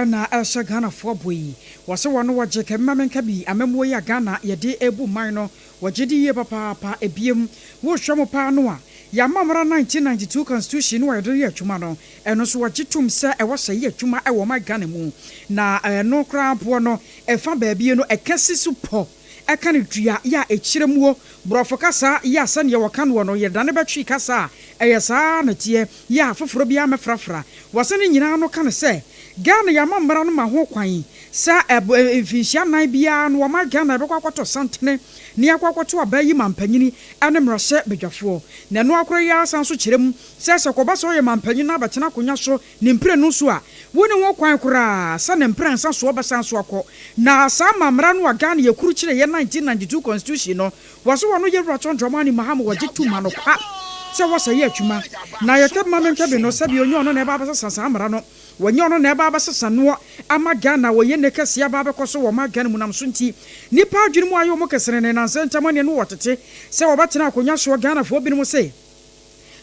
na ɛrehyɛ Ghanafoɔ bɔ yi. Wɔse wɔn wɔgye kɛmma menka bi amammuo yi a Ghana yɛde rebu man no wɔgye di yie papaapa. Ebiem wohwɛ mu paa no a yɛn amammara 1992 constitution no a yɛde reyɛ adwuma no ɛno nso wɔgye tom sɛ ɛwɔ sɛ yɛ adwuma wɔ ɔman Ghana mu na ɛno koraa mpoɔ no ɛfa baabi no ɛka si so pɔ ɛka no dua yɛ a ɛkyerɛ muo, borɔfo kasa yɛ a sɛdeɛ wɔka noɔ no yɛdane bɛ Twi kasa a ɛyɛ saa ara na ɛteɛ yɛ a foforɔ biara mmɛfrafra. Wɔse ne nyinaa no ka no sɛ Ghana yɛ amammara no ma ho kwan sɛ mfinhyia nnan biara no wɔma Ghana yɛbɛkɔ akɔtɔ santene na yɛakɔ akɔto aba ayi mampanyini ne mmarahyɛ badwafoɔ. Na ɛno ara koraa yi ara san nso kyerɛ mu sɛ sɛ kɔba sɛ ɔyɛ mampanyini na abɛtena akonwa so Ne mprenu so a, wonni ho kwan koraa sɛ ne mprɛnsa soɔ bɛsan so akɔ. Na saa amammara no a Ghana yɛ krukyire yɛ 1992 constitution no, wɔse wɔno Yɛwura John Dramani Mahama wɔgye tom ma no kwa sɛ wɔsɛ yɛ adwuma. Na yɛka bi ma menka bi no, sɛbi ɔnyɛ ɔno na ɛba abɛsesa saa mmara no. Wɔnyɛ ɔno na ɛba abɛsesa noɔ ama Ghana wɔyɛ nne kɛseɛ aba abɛkɔ so wɔ ɔman Ghana mu nam so nti nnipa adwene mu ayɛ wɔn kesenenee nansa ntam ɛneɛ no wɔtete sɛ wɔbɛtena akonwa soɔ Ghanafoɔ binom se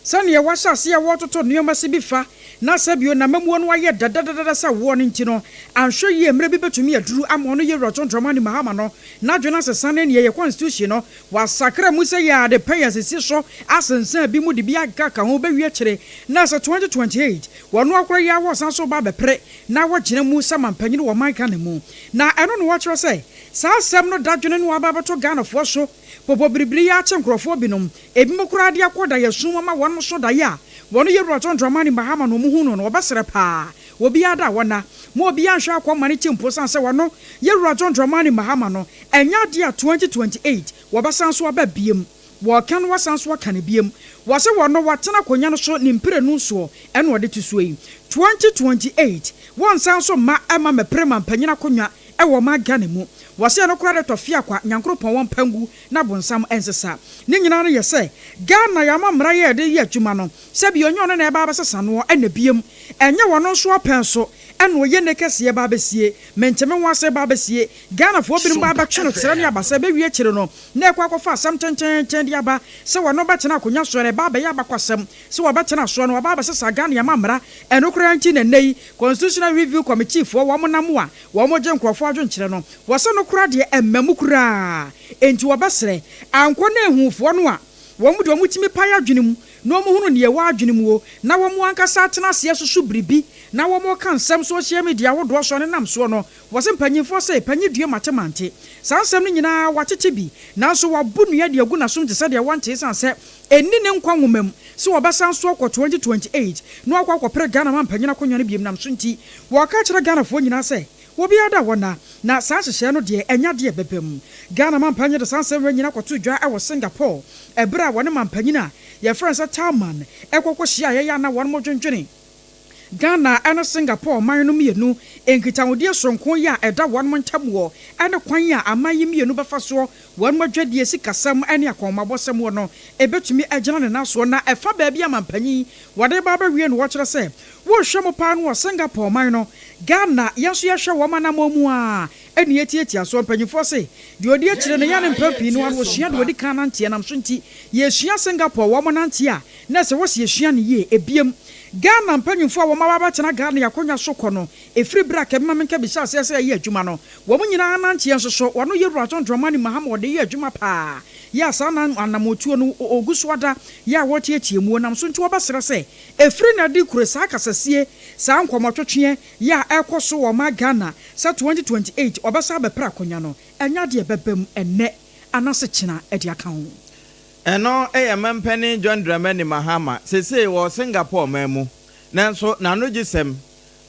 Sɛnea wɔahyɛ ase a wɔretoto nneɛma si bi fa, na sɛ bio na amammuo no ayɛ dɛdɛdɛdɛdɛ sɛ woɔ no nti no, anhwɛ yie mmerɛ bi bɛtumi aduru ama ɔno Yewura John Dramani Mahama no n'adwene asesa ne neɛ yɛ constitution no wasakra mu sɛ yɛ ade pɛ yɛ asisi so asensan bi mu de bi akeka ho bɛwie akyire na sɛ 2028 wɔno akora yi ara wɔsan so ba abɛpere na wɔgyina mu sɛ mampanyini wɔ ɔman Ghana mu na ɛno na wɔkyerɛ sɛ saa asɛm no dadwene no aba abɛto Ghanafoɔ so popo biribiri yi akye nkorɔfoɔ binom Ebinom koraa de akɔ daeɛso mu ama wɔn so daeɛ a wɔn Yewura John Dramani Mahama na wɔhu no no, wɔbɛsrɛ paa. Obiara da a wɔnna. Ma obiara nhwɛ akɔ mma ne ti mpo sane sɛ wɔno Yewura John Dramani Mahama no, ɛnyɛ adeɛ a 2028 wɔbɛsan so aba biem. Wɔka no wɔasan so aka no biem. Wɔse wɔno watena akonwa no so ne mprenu soɔ ɛna ɔde te soɔ yi. 2028 wɔnsan so mma ɛmma mɛpere mampanyin akonwa ɛwɔ ɔman Ghana mu. Wɔse ɛno koraa de tɔ fiakwa Nyankoropɔn wɔmpa ngu na bonsam nsesa. Ne nyinaa no yɛ sɛ Ghana yɛ amammra yɛ yɛde yɛ adwuma no, sɛbi ɔnyɛ ɔno na ɛba abɛsesa noɔ ɛna biom ɛnyɛ ɔno nso apɛn so ɛna ɔyɛ nne kɛseɛ ba abɛsie, mente me ho ase ba abɛsie, Ghanafoɔ binom ba abɛtwe no kyerɛ ne abasa ɛbɛwie akyire no na ɛkɔ akɔfa asɛm tenteenten de aba sɛ ɔno bɛtena akonwa soɔ na ɛba abɛyɛ abakwasɛm sɛ wɔbɛtena soɔ no wɔba abɛsesa Ghana yɛ amammra ɛno koraa nti na ɛnnɛ yi Constitutional Review Committee foɔ wɔn nam a wɔgye nkorɔfoɔ adwenkyerɛ no Wɔse no koraa deɛ ɛmma mu koraa, enti wɔbɛsrɛ ankɔ na ahufoɔ no a wɔn deɛ wɔtumi pae adwene mu na wɔhunu nea ɛwɔ adwene muo na wɔn ankasa atena ase asusu biribi na wɔreka nsɛm social media ahodoɔ so nenam soɔ no, wɔse mpanyinfoɔ se panyin due mate mante. Saa nsɛm no nyinaa wɔatete bi nanso wɔabo nnua de agu n'asom te sɛ deɛ wɔnte esiane sɛ ɛnni ne nkwa nwoma mu sɛ wɔbɛsan so akɔ 2028 na wakɔ akɔpere Ghana mampanyin akonnwa no biom nam so nti wɔka kyerɛ Ghanafoɔ nyinaa sɛ obiara da hɔ na na saa nhyehyɛɛ no deɛ ɛnyɛ adeɛ ɛbɛba mu. Ghana mampanyin de saa nsɛm wei nyinaa kɔtoo dwa wɔ Singapore ɛberɛ a wɔne mampanyin a yɛfrɛ no sɛ Tharman kɔ kɔhyiaeɛ yɛ a na wɔnom dwendwene Ghana ne Singapore man no mmienu nkitahodie soronko yi a ɛda wɔnom ntam wɔ ne kwan a aman yi mmienu bɛfa soɔ wɔnom adwadie, sikasɛm ne akɔnmabɔsɛm wɔ no ɛbɛtumi agyina ne nan soɔ na ɛfa baabi a mampanyin wɔde reba abɛwie no wɔkyerɛ sɛ wohwɛ mu paa no wɔ Singapore man no Ghana yɛn nso yɛhwɛ wɔn anammɔn mu ara ɛne yɛtiatia soɔ mpanyinfoɔ se deɛ ɔdi akyire no yɛ ne mpɛn pii no ara no wɔsua deɛ ɔdi kan nanteɛ nam so nti yɛsua Singapore wɔn nanteɛ a na ɛsɛ wɔ se yɛsua no yie ebiem Ghana mpanyinfoɔ a wɔn aba abɛtena Ghana yɛ akonnwa so kɔ no ɛfiri berɛ a Kɛmema Menka bi hyɛɛ aseɛ sɛ ɛyɛ adwuma no wɔn nyinaa nanteɛ nso so wɔn Yɛwura John Dramani Mahama ɔde yɛ adwuma paa yɛ a saa na anammɔtuo no ɔgu so ada yɛ a wɔteatea muo nam so nti wɔbɛsrɛ sɛ ɛfiri na de kure saa kasasie saa nkɔmmɔtwetweɛ yɛ a ɛrekɔ so wɔ ɔman Ghana sɛ 2028 ɔbɛsan abɛpere akonnwa no ɛnyɛ adeɛ ɛbɛba mu ɛnnɛ anaasɛ kyena de aka ho. Ɛno yɛ Mampanin John Dramani Mahama, seesei ɔwɔ Singapore man mu. Nanso n'anogyesɛm,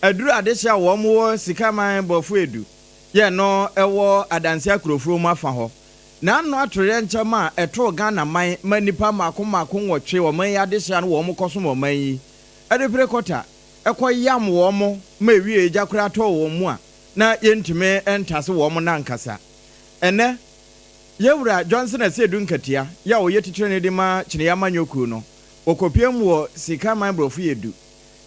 aduru adehye a wɔn wɔ sika man bɔfo edu yɛ no wɔ Adansi Akurofuro mu afa hɔ. N'ano atoyerɛnkyɛm a ɛtoo Ghana man ma nnipa mmaako mmaako nwɔtwe ɔman yi adehye a na wɔn kɔsom ɔman yi de pere kɔta kɔ yam wɔn ma ewiee gya koraa tɔɔ wɔn mu a na yɛntumi ntase wɔn no ankasa. Ɛnnɛ, Yɛwura Johnson Asiedu Nkatia yi a ɔyɛ titrani de ma Kyeneɛ Amanyɔ Kuo no, ɔkɔpiam wɔ Sika Man Borɔfo yɛ du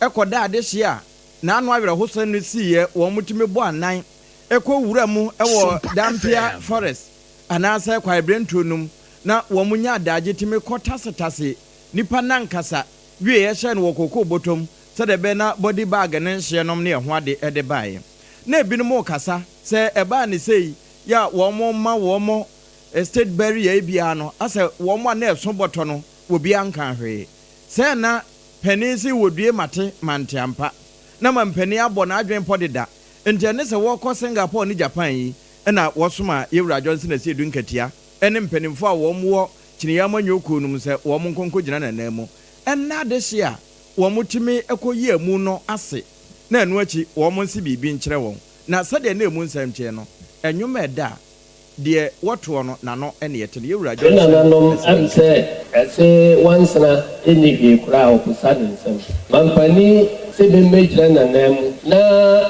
kɔda adehyeɛ a n'ano awerɛhosɛm no siiɛ wɔn tumi bɔ anan kɔ wura mu wɔ Dampia Forest anaasɛ kwaebirentuo no mu na wɔn nya adaagye tumi kɔ tasetase nipa no ankasa wieɛ hyɛɛ no wɔ kookoo bɔtɔ mu sɛdeɛ ɛbɛyɛ na body bag no nhyeɛ nom ne ɛho ade de baeɛ. Na ebinom rekasa sɛ ɛbaa ne sei yɛ a wɔn ma wɔn state barrier yi biara no asɛ wɔn a na ɛso bɔtɔ no obiara nkaa hwee. Sɛɛ na panin se wɔdue mate mante ampa. Na ma mpanin abɔ n'adwene pɔ deda. Nti ɛne sɛ wɔkɔ Singapore ne Japan yi na wɔsoma Yɛwura Johnson Asiedu Nkatia ne mpanimfoɔ a wɔn wɔ Kyiniiɛ Amanyɔ Kuo no mu sɛ wɔn nkɔ nkɔgyina n'ananmu nna adehye a wɔn tumi kɔ yi amu no ase na ɛno akyi wɔn nse biribi nkyerɛ wɔn. Na sɛdeɛ na emu nsɛm teɛ no, nnwom a ɛda a deɛ wɔtoɔ no n'ano ne ɛte no, yɛn Wura Me Johnson nananom asi ɛm sɛ ɛse wansena nni hwee koraa a ɔposa ne nsam. Mampani se memmɛgyina n'ananmu. Na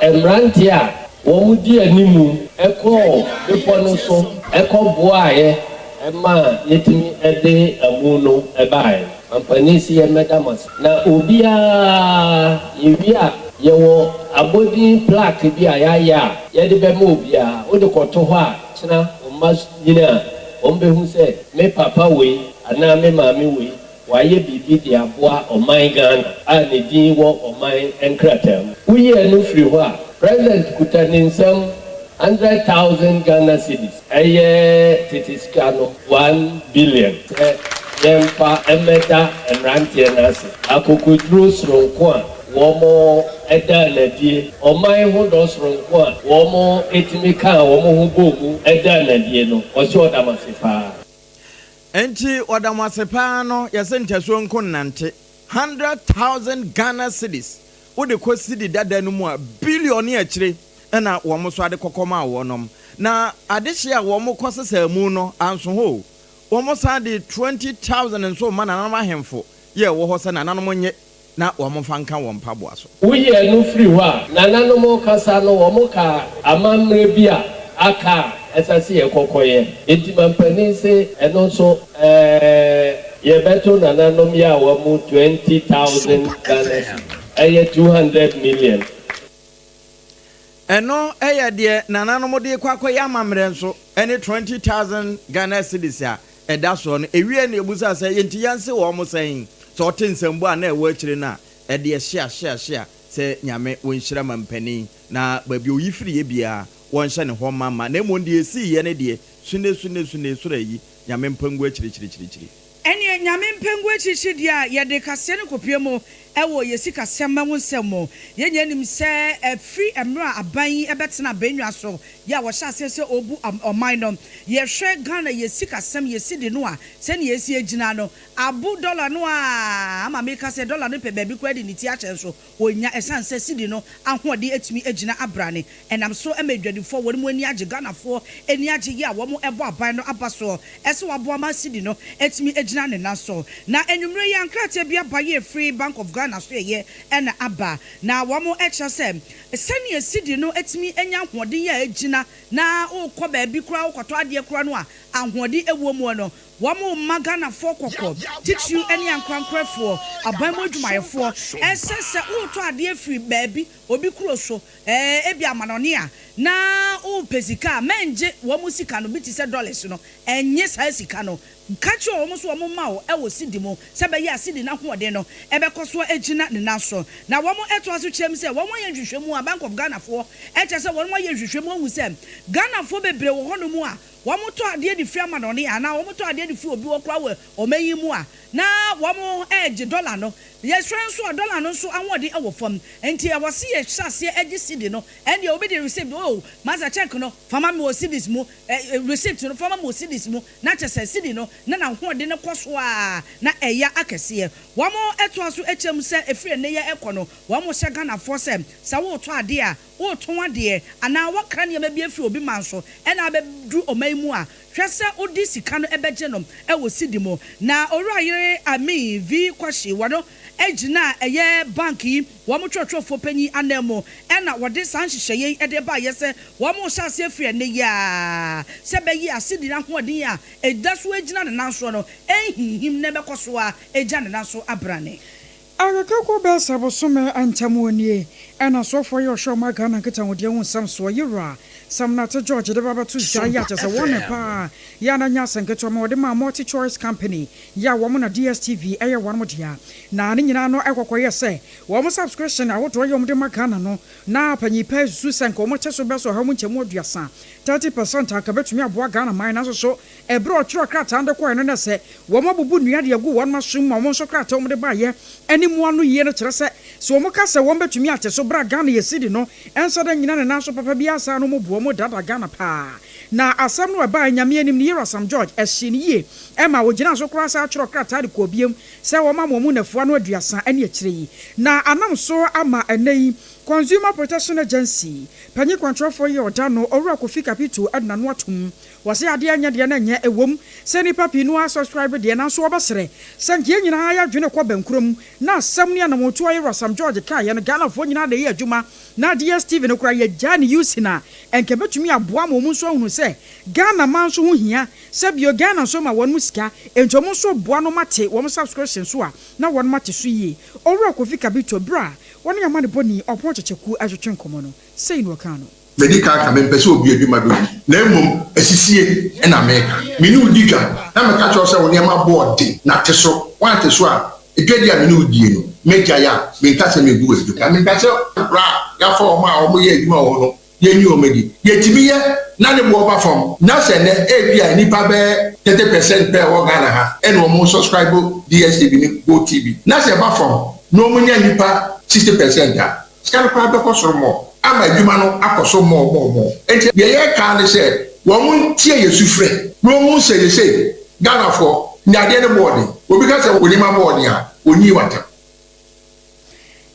mmeranteɛ a wɔn di animu kɔɔ bepɔ no so kɔboaeɛ maa yɛtumi de amu no baeɛ no. Mampanin se yɛmmɛda mo ase. Na obiara, yɛwie a, yɛwɔ abɔdin plaque bi a yɛayɛ a yɛde bɛma obiara. Wode kɔto hɔ a, kyena wo mma nyini a, wɔbɛhu sɛ me papa wei anaa me maame wei, wayɛ biribi de aboa ɔman Ghana a ne din wɔ ɔman nkrataa mu. Woyi ɛno firi hɔ a, President kuta ne nsam 100,000 Ghana cedis. Ɛyɛ tete sika no 1 billion sɛ yɛmfa mmɛda mmeranteɛ no ase. Akokoduro soronko a wɔn daa no adie, ɔman ho dɔ soronko a wɔn tumi kaa wɔn ho bɔɔ mu daa no adie no, ɔse ɔda mo ase paa. Enti ɔda mo ase paa no yɛse ntasuo nko nnante 100,000 Ghana cedis wode kɔ cedi dada no mu a billion ne akyire ɛna wɔn nso ade kɔkɔ maa wɔnom na adehye a wɔn kɔ sesa mu no anso hɔ o wɔn san de 20,000 nso ma nananom ahemfo yɛ ɛwɔ hɔ sɛ nananom nye na wɔn mfa nka wɔn mpaboa so. Woyi ɛno firi hɔ a, nananom kasa no wɔn ka amammerɛ bi a aka a ɛsɛ sɛ yɛkɔkɔyɛ. Enti mampanin se ɛno nso ɛɛ yɛbɛto nananom yi a wɔn 20,000 Ghana cedis, ɛyɛ 200 million. Ɛno yɛ deɛ nananom de kɔ akɔyɛ amammerɛ nso ne 20,000 Ghana cedis a ɛda soɔ no. Ewie na ebusa sɛ yɛnti yɛnse wɔn sɛn sɛ ɔte nsɛmbu a na ɛwɔ akyire no a ɛdeɛ hyea hyea hyea sɛ Nyame wɔnhyira mampanin na baabi a oyi firi yɛ biara wɔnhyɛ ne hɔ ma ma na mmom deɛ esii yɛ ne deɛ sune sune sune soro ayi Nyame mpangu akyirikyirikyirikyiri. Ɛneɛ. Nyame mpɛ ngu akyirikyiri deɛ a, yɛde kaseɛ no kɔpue mu wɔ yɛ sikasɛm ho nsɛm mu. Yɛn nyinaa nim sɛ ɛfiri mmerɛ a aban yi bɛtena abannwa so yɛ a wɔhyɛ aseɛ sɛ ɔrebu ɔman no, yɛhwɛ Ghana yɛ sikasɛm, yɛ cedi no a, sɛdeɛ ɛsi agyina no, abo dɔla no a ama meka sɛ dɔla no pɛ baabi koraa de ne ti ahyɛ nso ɔnnya ɛsiane sɛ cedi no ahoɔden atumi agyina abrane. Ɛnam so ma adwadifoɔ wɔn ani agye, Ghanafoɔ ani agye yɛ a wɔn bɔ aban no aba soɔ sɛ waboa ma cedi no atumi agyina ne nan so. Na anwummerɛ yi ara nkrataa bi aba yɛ ɛfiri Bank of Ghana so ɛyɛ na aba na wɔn kyerɛ sɛ sɛdeɛ cedi no atumi anya ahoɔden yɛ a agyina na wokɔ baabi koraa wokɔtɔ adeɛ koraa no a ahoɔden wɔ muo no Wɔrema Ghanafoɔ kɔkɔ, titiriw ne ankorankorɛfoɔ, aban mu adwumayɛfoɔ, sɛ sɛ woretɔ adeɛ firi baabi, obi kuro so, ebia amanɔne a, na worepɛ sika a, mɛngye wɔn sika no, bi te sɛ dollars no, nnye saa sika no. Ka kyerɛ wɔn sɛ wɔmma wo wɔ cedi mu, sɛ ɛbɛyɛ a cedi no ahoɔden no bɛkɔ so agyina ne nan so. Na wɔtoa so kyerɛ mu sɛ wɔayɛ nhwehwɛmu a, Bank of Ghanafoɔ kyerɛ sɛ wɔayɛ nhwehwɛmu ahu sɛ Ghanafoɔ bebree wɔ hɔnom a, Wɔtɔ adeɛ de firi amanɔne anaa wɔtɔ adeɛ de firi obi hɔ koraa wɔ ɔman yi mu a, na wɔregye dɔla no. Yɛhwɛ nso a, dɔla no nso ahoɔden wɔ fam. Nti ɛwɔ se yɛhyɛ aseɛ gye cedi no. Ɛndeɛ obi de receipt, oh, masa check no, fa ma me wɔ cedis mu, receipt no, fa ma me wɔ cedis mu. Na kyerɛ sɛ cedi no, na n'ahoɔden no kɔ so ara na ɛyɛ akɛseɛ. Wɔtoa so kyerɛ mu sɛ ɛfiri ɛnnɛ yi rekɔ no, wɔhyɛ Ghanafoɔ sɛ, sɛ woretɔ adeɛ a, woretɔn adeɛ anaa woakra nneɛma bi afiri obi man so na abɛduru ɔman yi mu a, hwɛ sɛ wode sika no bɛgye no wɔ cedi mu. Na Owurayere Amin V. Kwashie, wɔno gyina a ɛyɛ bank yi wɔn twerɛtwerɛfoɔ panyin ananmu na wɔde saa nhyehyɛeɛ yi de baeɛ sɛ wɔrehyɛ aseɛ firi ɛnnɛ yi ara sɛ ɛbɛyɛ a cedi no ahoɔden a ɛda so gyina ne nan soɔ no ɛnhinhim na ɛbɛkɔ so ara agya ne nan so abrane. Akeka kɔ bɛyɛ sɛ bosome ntam wɔ nie ɛna soɔfoɔ yi a ɔhwɛ ɔman Ghana nkitahodie ho nsɛm soɔ yi wura Sam Nartey George de ba bɛto dwa yi a kyerɛ sɛ wɔn ne paa yi a na nyɛ asɛnketewa ma wɔde maa Multi Choice Company yi a wɔn na DSTV yɛ wɔn dea na ne nyinaa no ɛkɔkɔ yɛ sɛ wɔn subscription ahodoɔ yi a wɔn de ma Ghana no na panyin paa susu sɛ nka wɔn kyɛ so bɛsɔ ɔha mu nkyɛmu aduasa, 30%, anka bɛtumi aboa Ghana man nanso so Ɛberɛ a ɔtwerɛɛ krataa no de kɔeɛ no na sɛ wɔabubu nnua de agu wɔn asom ma wɔn nso krataa a wɔde baeɛ ne mu ano yie no kyerɛ sɛ, sɛ wɔka sɛ wɔbɛtumi ate so berɛ a Ghana yɛ cedi no nsa da nnyina ne nan so papa biara saa no wɔbu wɔn daadaa Ghana paa. Na asɛm no a ɛbaeɛ Nyame anim no Yera Sam George ɛhyee no yie ɛma ɔgyinaa so koraa saa twerɛɛ krataa de kɔɔ biom sɛ wɔma wɔn mu nnafua no aduasa ne akyire yi na anam so ama ɛnnɛ yi Consumer Protection Agency panyin kwankyerɛfoɔ yi a ɔda no Owura Kofi Kapito de n'ano atom Wɔse adeɛ nyɛ deɛ na ɛnyɛ, ɛwom sɛ nnipa pii no ara subscribe deɛ nanso wɔbɛsrɛ sɛ nka yɛn nyinaa yɛadwene kɔ bɛnkorɔ mu na asɛm ne anamotuo a Yewura Sam George kaeɛ no Ghanafoɔ nyinaa de yɛ adwuma na DSTV no koraa yɛgyaa ne using a nka ɛbɛtumi aboa ma wɔn nso ahunu sɛ Ghana man nso ho hia sɛ bio Ghana nso ma wɔn sika enti wɔn nso boa no ma te wɔn subscription so a na wɔn ate so yie. Owura Kofi Kabito berɛ a wɔne amanebɔni Ɔpɔn Kyekyeku retwetwe nkɔmmɔ no sei na ɔkaa no. Madi kan aka, mempɛ sɛ obi adwuma bɛgu, na mmom asisie na meka. Me ne wo di dwa, na meka kyerɛ wo sɛ wo nneɛma boɔ den, na te so. Woante so a, dwadie a me ne wo die no, mɛgyae a menka sɛ megu w'adwuma. Menka sɛ berɛ a yɛafa wɔn a wɔyɛ adwuma wɔ hɔ no, yɛnyi wɔn adi. Yɛtumi yɛ na ne boɔ ba fam. Na sɛ nnɛ ebia nnipa bɛyɛ 30 percent pɛ a ɛwɔ Ghana ha na wɔn subscribe DSTV ne GoTv, na sɛ ɛba fam na wɔnya nnipa 60 percent a, sika no koraa bɛkɔ soro more ama adwuma no akɔ so more more more. Enti deɛ yɛreka ara ne sɛ wɔn ntie yɛn sufrɛ na wɔn hu sɛ yɛsei Ghanafoɔ nyadeɛ no boɔ den. Obi ka sɛ wo nneɛma boɔ den a, ɔnyii w'atɛm.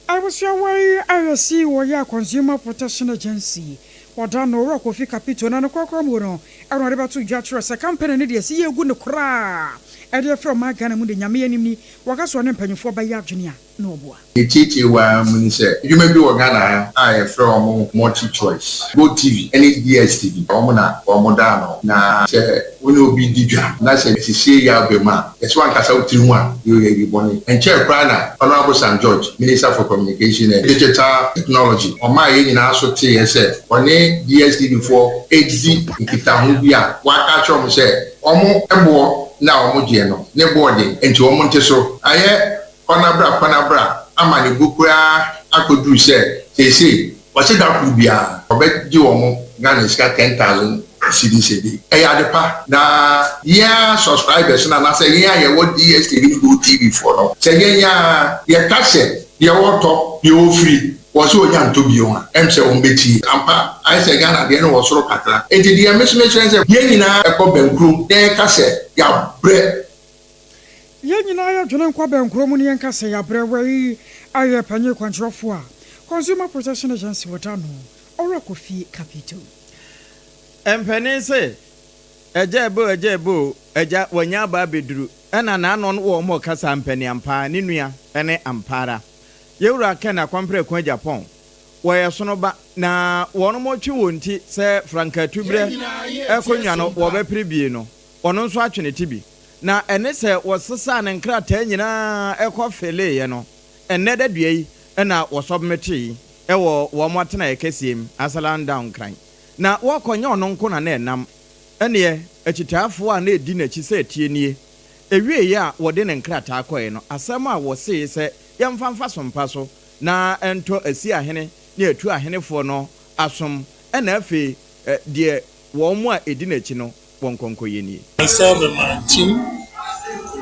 Abusua wei ayɛ si wɔ yɛ Consumer Protection Agency wɔda no Owura Kofi Kapito na no korakora mu no ɛna ɔde bɛto dwa kyerɛ sɛ company no deɛ si yɛ gu no koraa ɛde afiri ɔman Ghana mu de Nyame anim ni wɔka sɛ ɔne mpanyinfoɔ bɛyɛ adwene a na ɔboa. Deɛ ɛtiatia wɔ ara mu ne sɛ, adwuma bi wɔ Ghana ha a yɛfrɛ wɔn Multi Choice, GoTv ne DStv, wɔn na wɔda ano. Na sɛ wo ne obi di dwa na sɛ asisie yaw ba mu a, yɛsɛ w'ankasa wo tiri ho a, yɛ ayi bɔne. Ɛnkyɛɛ koraa na Honourable Sam George, Minister for Communication and Digital Technology, ɔmaa yɛn nyinaa so teeɛ sɛ ɔne DStv foɔ redi nkitaho bi a waka akyerɛ wɔn sɛ wɔn boɔ no a wɔgyeɛ no, ne boɔ den, nti wɔn nte so. Ayɛ Kɔ-na-bra, kɔ-na-bra ama ne bo koraa akɔduru sɛ seesei ɔse da koro biara ɔbɛgye wɔn Ghana sika 10,000. cedis a day. Ɛyɛ ade pa. Na yɛn ara subscribers no anaasɛ yɛn a yɛwɔ DSTV ne GoTv foɔ no, sɛ yɛn ara yɛka sɛ deɛ ɔretɔ, deɛ ɔrefiri, wɔ sɛ ɔnya ntɔ bio a, ɛm sɛ wɔn bɛtie. Ampa, ayɛ sɛ Ghana deɛ no wɔ soro kakra. Enti deɛ me nso mekyerɛ ne sɛ, yɛn nyinaa kɔ bɛnkuro na yɛka sɛ yɛabrɛ. Yɛn nyinaa yɛdwene nkɔ bɛnkuro mu na yɛnka sɛ yɛabrɛ. Wei ayɛ panyin kwankyerɛfoɔ a Consumer Protection Agency wɔ da no, Owura Kofi Kapito. Mpanin se, Agya ɛbɛ o, agya ɛbɛ o, agya wanya aba abɛduru. Ɛna n'ano no wɔ wɔn ɔkasa mpanin ampa ara, ne nua ne ampa ara. Yɛwura Ken Akɔmprɛko Agyapong, wɔyɛ sono ba, na wɔn retwe wɔn ti sɛ frankatuberɛ akonnwa no wɔbɛpere bie no, ɔno nso atwe ne ti bi. Na ɛne sɛ wɔsesaa ne nkrataa nyinaa kɔ feleeɛ no, ɛnnɛ da dua yi na wɔsɔbmetee wɔ wɔn atenaeɛ kɛseɛ mu, Asalan Down Nkran. Na wɔrekɔ nyɛ ɔno nko na na ɛnam, ɛnneɛ akyitaafoɔ a na ɛdi n'akyi sɛ ɛteɛ nie. Ɛwieeɛ a wɔde ne nkrataa kɔeɛ no, asɛm a wɔsee sɛ yɛmfa mfa so mpa so na ɛntɔ Asi ahene ne Atu ahenefoɔ no asom, ɛna afei deɛ wɔn a ɛdi n'akyi no wɔnkɔ nkɔyɛ nie. Myself and my team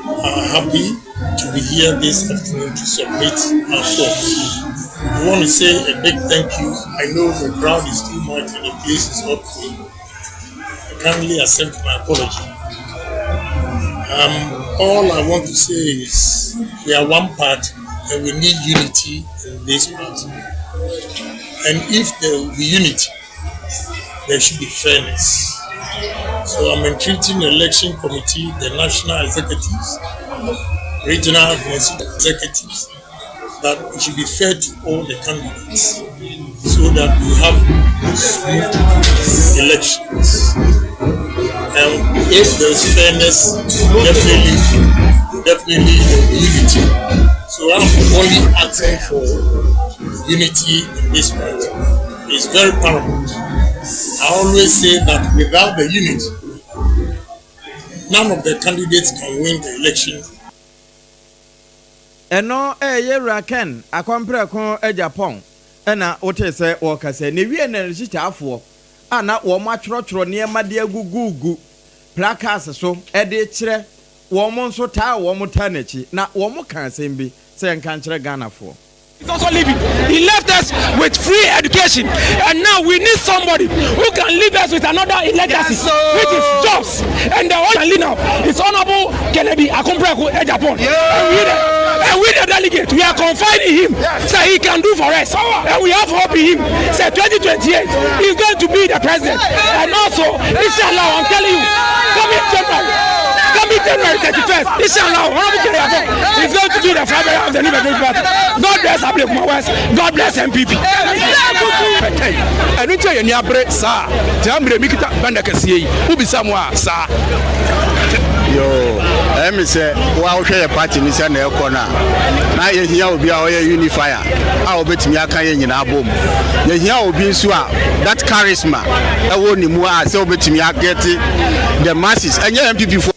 are happy to be here this afternoon to submit our forms. We want to say a big thank you. I know the crowd is too much and the place is not clean. I kindly accept my apology. All I want to say is we are one party and we need unity in this party. And if there will be unity, there should be fairness. So I'm entreating the election committee, the national executives, regional executives, that it should be fair to all the candidates so that we have smooth elections. And if there's fairness, definitely, definitely there will be unity. So I'm only asking for unity in this party. It's very paramount. I always say that without the unity, none of the candidates can win the election. Ɛno ɛyɛ Yɛwura Ken Akɔmprɛko Agyapong na wotee sɛ ɔrekasa yi. Na ewiee no n'akyitaafoɔ a na wɔatwerɛtwerɛ nneɛma de agugugu placards so de rekyerɛ wɔn nso taa a wɔtaa n'akyi na wɔkaa asɛm bi sɛ yɛnka nkyerɛ Ghanafoɔ. He's also leaving. He left us with free education, and now we need somebody who can leave us with another legacy, yes, which is jobs. And the only lead now is Honorable Kennedy Akompreko Agyapong. Yeah. And we, the, and we the delegate, we are confiding in him, yes. so he can do for us, and we have hope in him. Say 2028, he's going to be the president, and also, inshallah, I'm telling you, coming January, coming January 31st, inshallah, Honorable Kennedy Agyapong is going to be the flag bearer of the New Patriotic Party. God bless Ablekuma West. God bless NPP. Ɛno nti a yɛn ani abere saa gyina mmerɛ mi kita banda kɛseɛ yi wobisa mu a saa. Yoo, ɛyɛ me sɛ wo a wohwɛ yɛ party no sɛ na ɛkɔ no a, na yɛhia obi a ɔyɛ unifier a ɔbɛtumi aka yɛn nyinaa bom. Yɛhia obi nso a that charisma ɛwɔ ne mu a sɛ ɔbɛtumi agɛte the masses, ɛnyɛ NPP foɔ.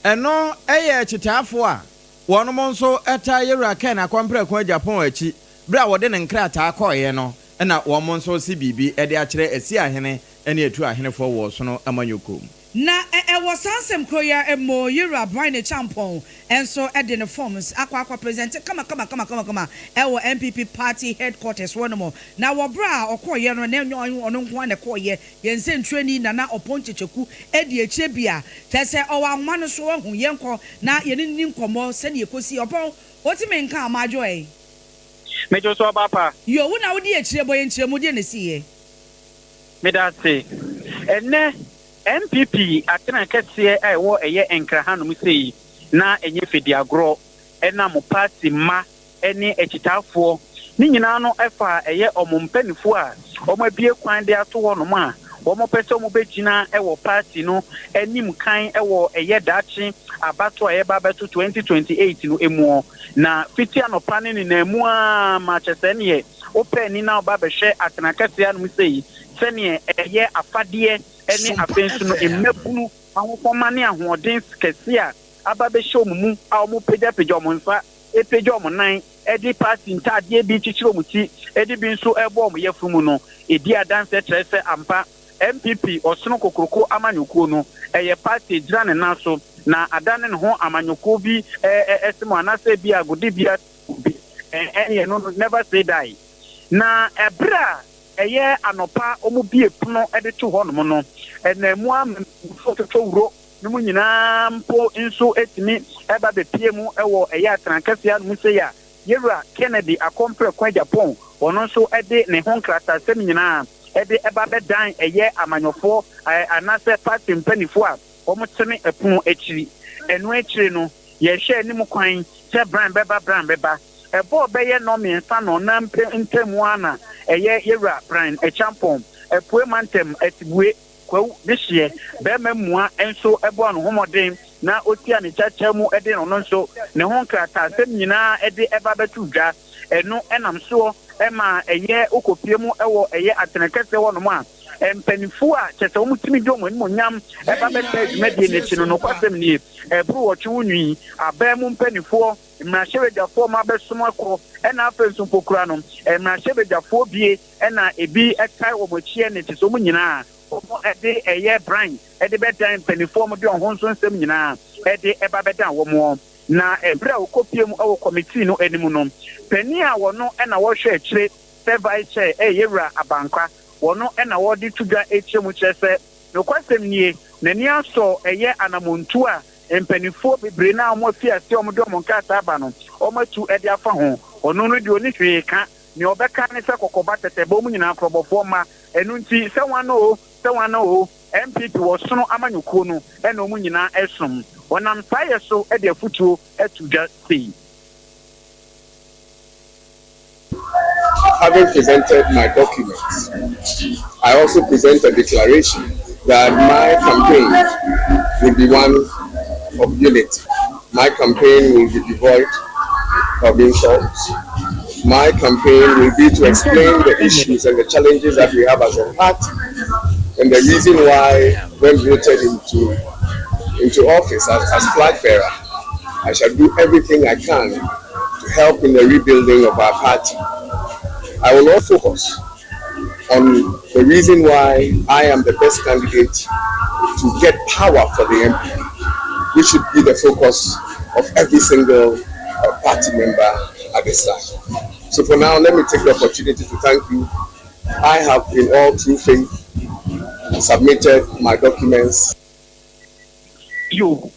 Ɛno yɛ akyitaafoɔ a wɔnom nso taa Yewura Ken Akɔmprɛko Agyapong akyi berɛ a wɔde ne nkrataa kɔeɛ no na wɔn nso rese biribi de akyerɛ Asiahene ne Atu ahenefoɔ wɔ Ɔsono amanyɔkuo mu. Na ɛwɔ saa nsɛm koro yi ara mu, Yewura Brian Acheampong nso de ne forms akɔ akɔ presente kama kama kama kama kama wɔ NPP party headquarters hɔ nom. Na wɔ berɛ a ɔkɔeɛ no, na ɛnyɛ ɔno nko ara na ɛkɔeɛ, Yɛn sɛnkyerɛni Nana Ɔpɔn Kyekyeku di akyire bi a, kyerɛ sɛ ɔwɔ ahoma no so, wahu. Yɛnkɔ na yɛne no nni nkɔmmɔ sɛdeɛ ɛkɔsiiɛ. Ɔpɔn, wote me nka a, Madwo ɛ? Megye wo so ɔba pa. Yo, wo na wodi akyire, bɔ yɛn nkyerɛmu, deɛ na ɛsiiɛ? Meda ase. Ɛnnɛ, NPP atenae kɛseɛ a ɛwɔ ɛyɛ Nkran hanom sei na ɛnyɛ fediagorɔ ɛnam party mma ne akyitaafoɔ. Ne nyinaa no fa ɛyɛ wɔn mpaninfoɔ a wɔabue kwan de ato hɔ nom a wɔpɛ sɛ wɔbɛgyina wɔ party no anim kan wɔ ɛyɛ daakye abatoɔ a yɛreba abɛto 2028 no muɔ. Na fiti anɔpa ne nenam mu ara ma kyɛ sɛ neɛ wopɛ ani na woba bɛhwɛ atena kɛseɛ anom sei sɛdeɛ ɛyɛ afadeɛ ne afei nso no mmabunu ahofama ne ahoɔden kɛseɛ a aba bɛhyɛ wɔn mu a wɔpagyapagya wɔn nsa repagya wɔn nan de party ntaadeɛ bi rekyekyere wɔn ti de bi nso rebɔ wɔn yafunu mu no, ɛdi adanseɛ kyerɛ sɛ ampa NPP ɔsono kokroko amanyɔkuo no, ɛyɛ party gyina ne nan so na adane ne ho amanyɔkuo bi ɛse mu anaasɛ bi a agodibea bi ɛneɛ no never say die. Na ɛberɛ a ɛyɛ anɔpa wɔn bue pono de to hɔ nom no, ɛnam mu ara ma mpanimfoɔ totɔ wuro no mu nyinaa mpo nso tumi ba bɛpue mu wɔ ɛyɛ atenankɛseɛ anom sei a Yɛwura Kennedy Akompreko Agyapong ɔno nso de ne ho nkrataasɛm nyinaa de ba bɛdan ɛyɛ amanyɔfoɔ anaasɛ party mpaninfoɔ a wɔtene ɛpono akyiri. Ɛno akyire no, yɛhwɛ anim kwan sɛ Brian bɛba, Brian bɛba. Ɛbɔɔ bɛyɛ nnɔnmiɛnsa nnɔnnan pɛ ntam ara na ɛyɛ Yɛwura Brian Acheampong, Apue Mantam Atibue Kwawu dehyeɛ barima mua nso bɔɔ ne ho mmɔden na ɔtiaa ne kyakya mu de ɔno nso ne ho nkrataasɛm nyinaa de ba bɛtoo dwa. Ɛno nam soɔ ma ɛyɛ wokɔpie mu wɔ ɛyɛ atena kɛseɛ hɔ nom a mpaninfoɔ a kyerɛ sɛ wɔtumi de wɔn animuonyam ba bɛtaa dwumadie no akyi no. Nokwasɛm nie, ɛboro wɔtwe wo nwi, aban mu mpaninfoɔ, mmarahyɛbadwafoɔ ma abɛsom akɔ ɛna afei nso mpo koraa no mmarahyɛbadwafoɔ bie ɛna ebi tae wɔn akyi ɛne te sɛ wɔn nyinaa wɔn de ɛyɛ bran de bɛdan mpaninfoɔ wɔn de wɔn ho nso nsɛm nyinaa de ɛba bɛdan wɔn. Na ɛberɛ a wɔkɔpie mu wɔ kɔmitii no anim no, panin a wɔno na wɔhwɛ akyire sɛ vice chair ɛyɛ Yɛwura Abankwa, wɔno na wɔde to dwa kyerɛ mu kyerɛ sɛ nokwasɛm nie, n'ani asɔ ɛyɛ anamontuo a Mpaninfoɔ bebree no a wɔn afi aseɛ a wɔn de wɔn nkrataa aba no, wɔn atu de afa ho. Ɔno no deɛ ɔnni hwee ka. Nea ɔbɛka ne sɛ kɔkɔba tɛtɛbɛ wɔn nyinaa korɔbɔfoɔ mma. Ɛno nti sɛ wan oo, sɛ wan oo, NPP wɔsono amanyɔkuo no na wɔn nyinaa ɛsom. Wɔnam saa yɛ so de afutuo to dwa sei. Having presented my documents, I also present a declaration that my campaign will be one of unity. My campaign will be devoid of insults. My campaign will be to explain the issues and the challenges that we have as a party and the reason why when voted into, into office as, as flag bearer, I shall do everything I can to help in the rebuilding of our party. I will also focus on the reason why I am the best candidate to get power for the MP, which should be the focus of every single uh, party member at this time. So for now, let me take the opportunity to thank you. I have, in all true faith, submitted my documents. Bio.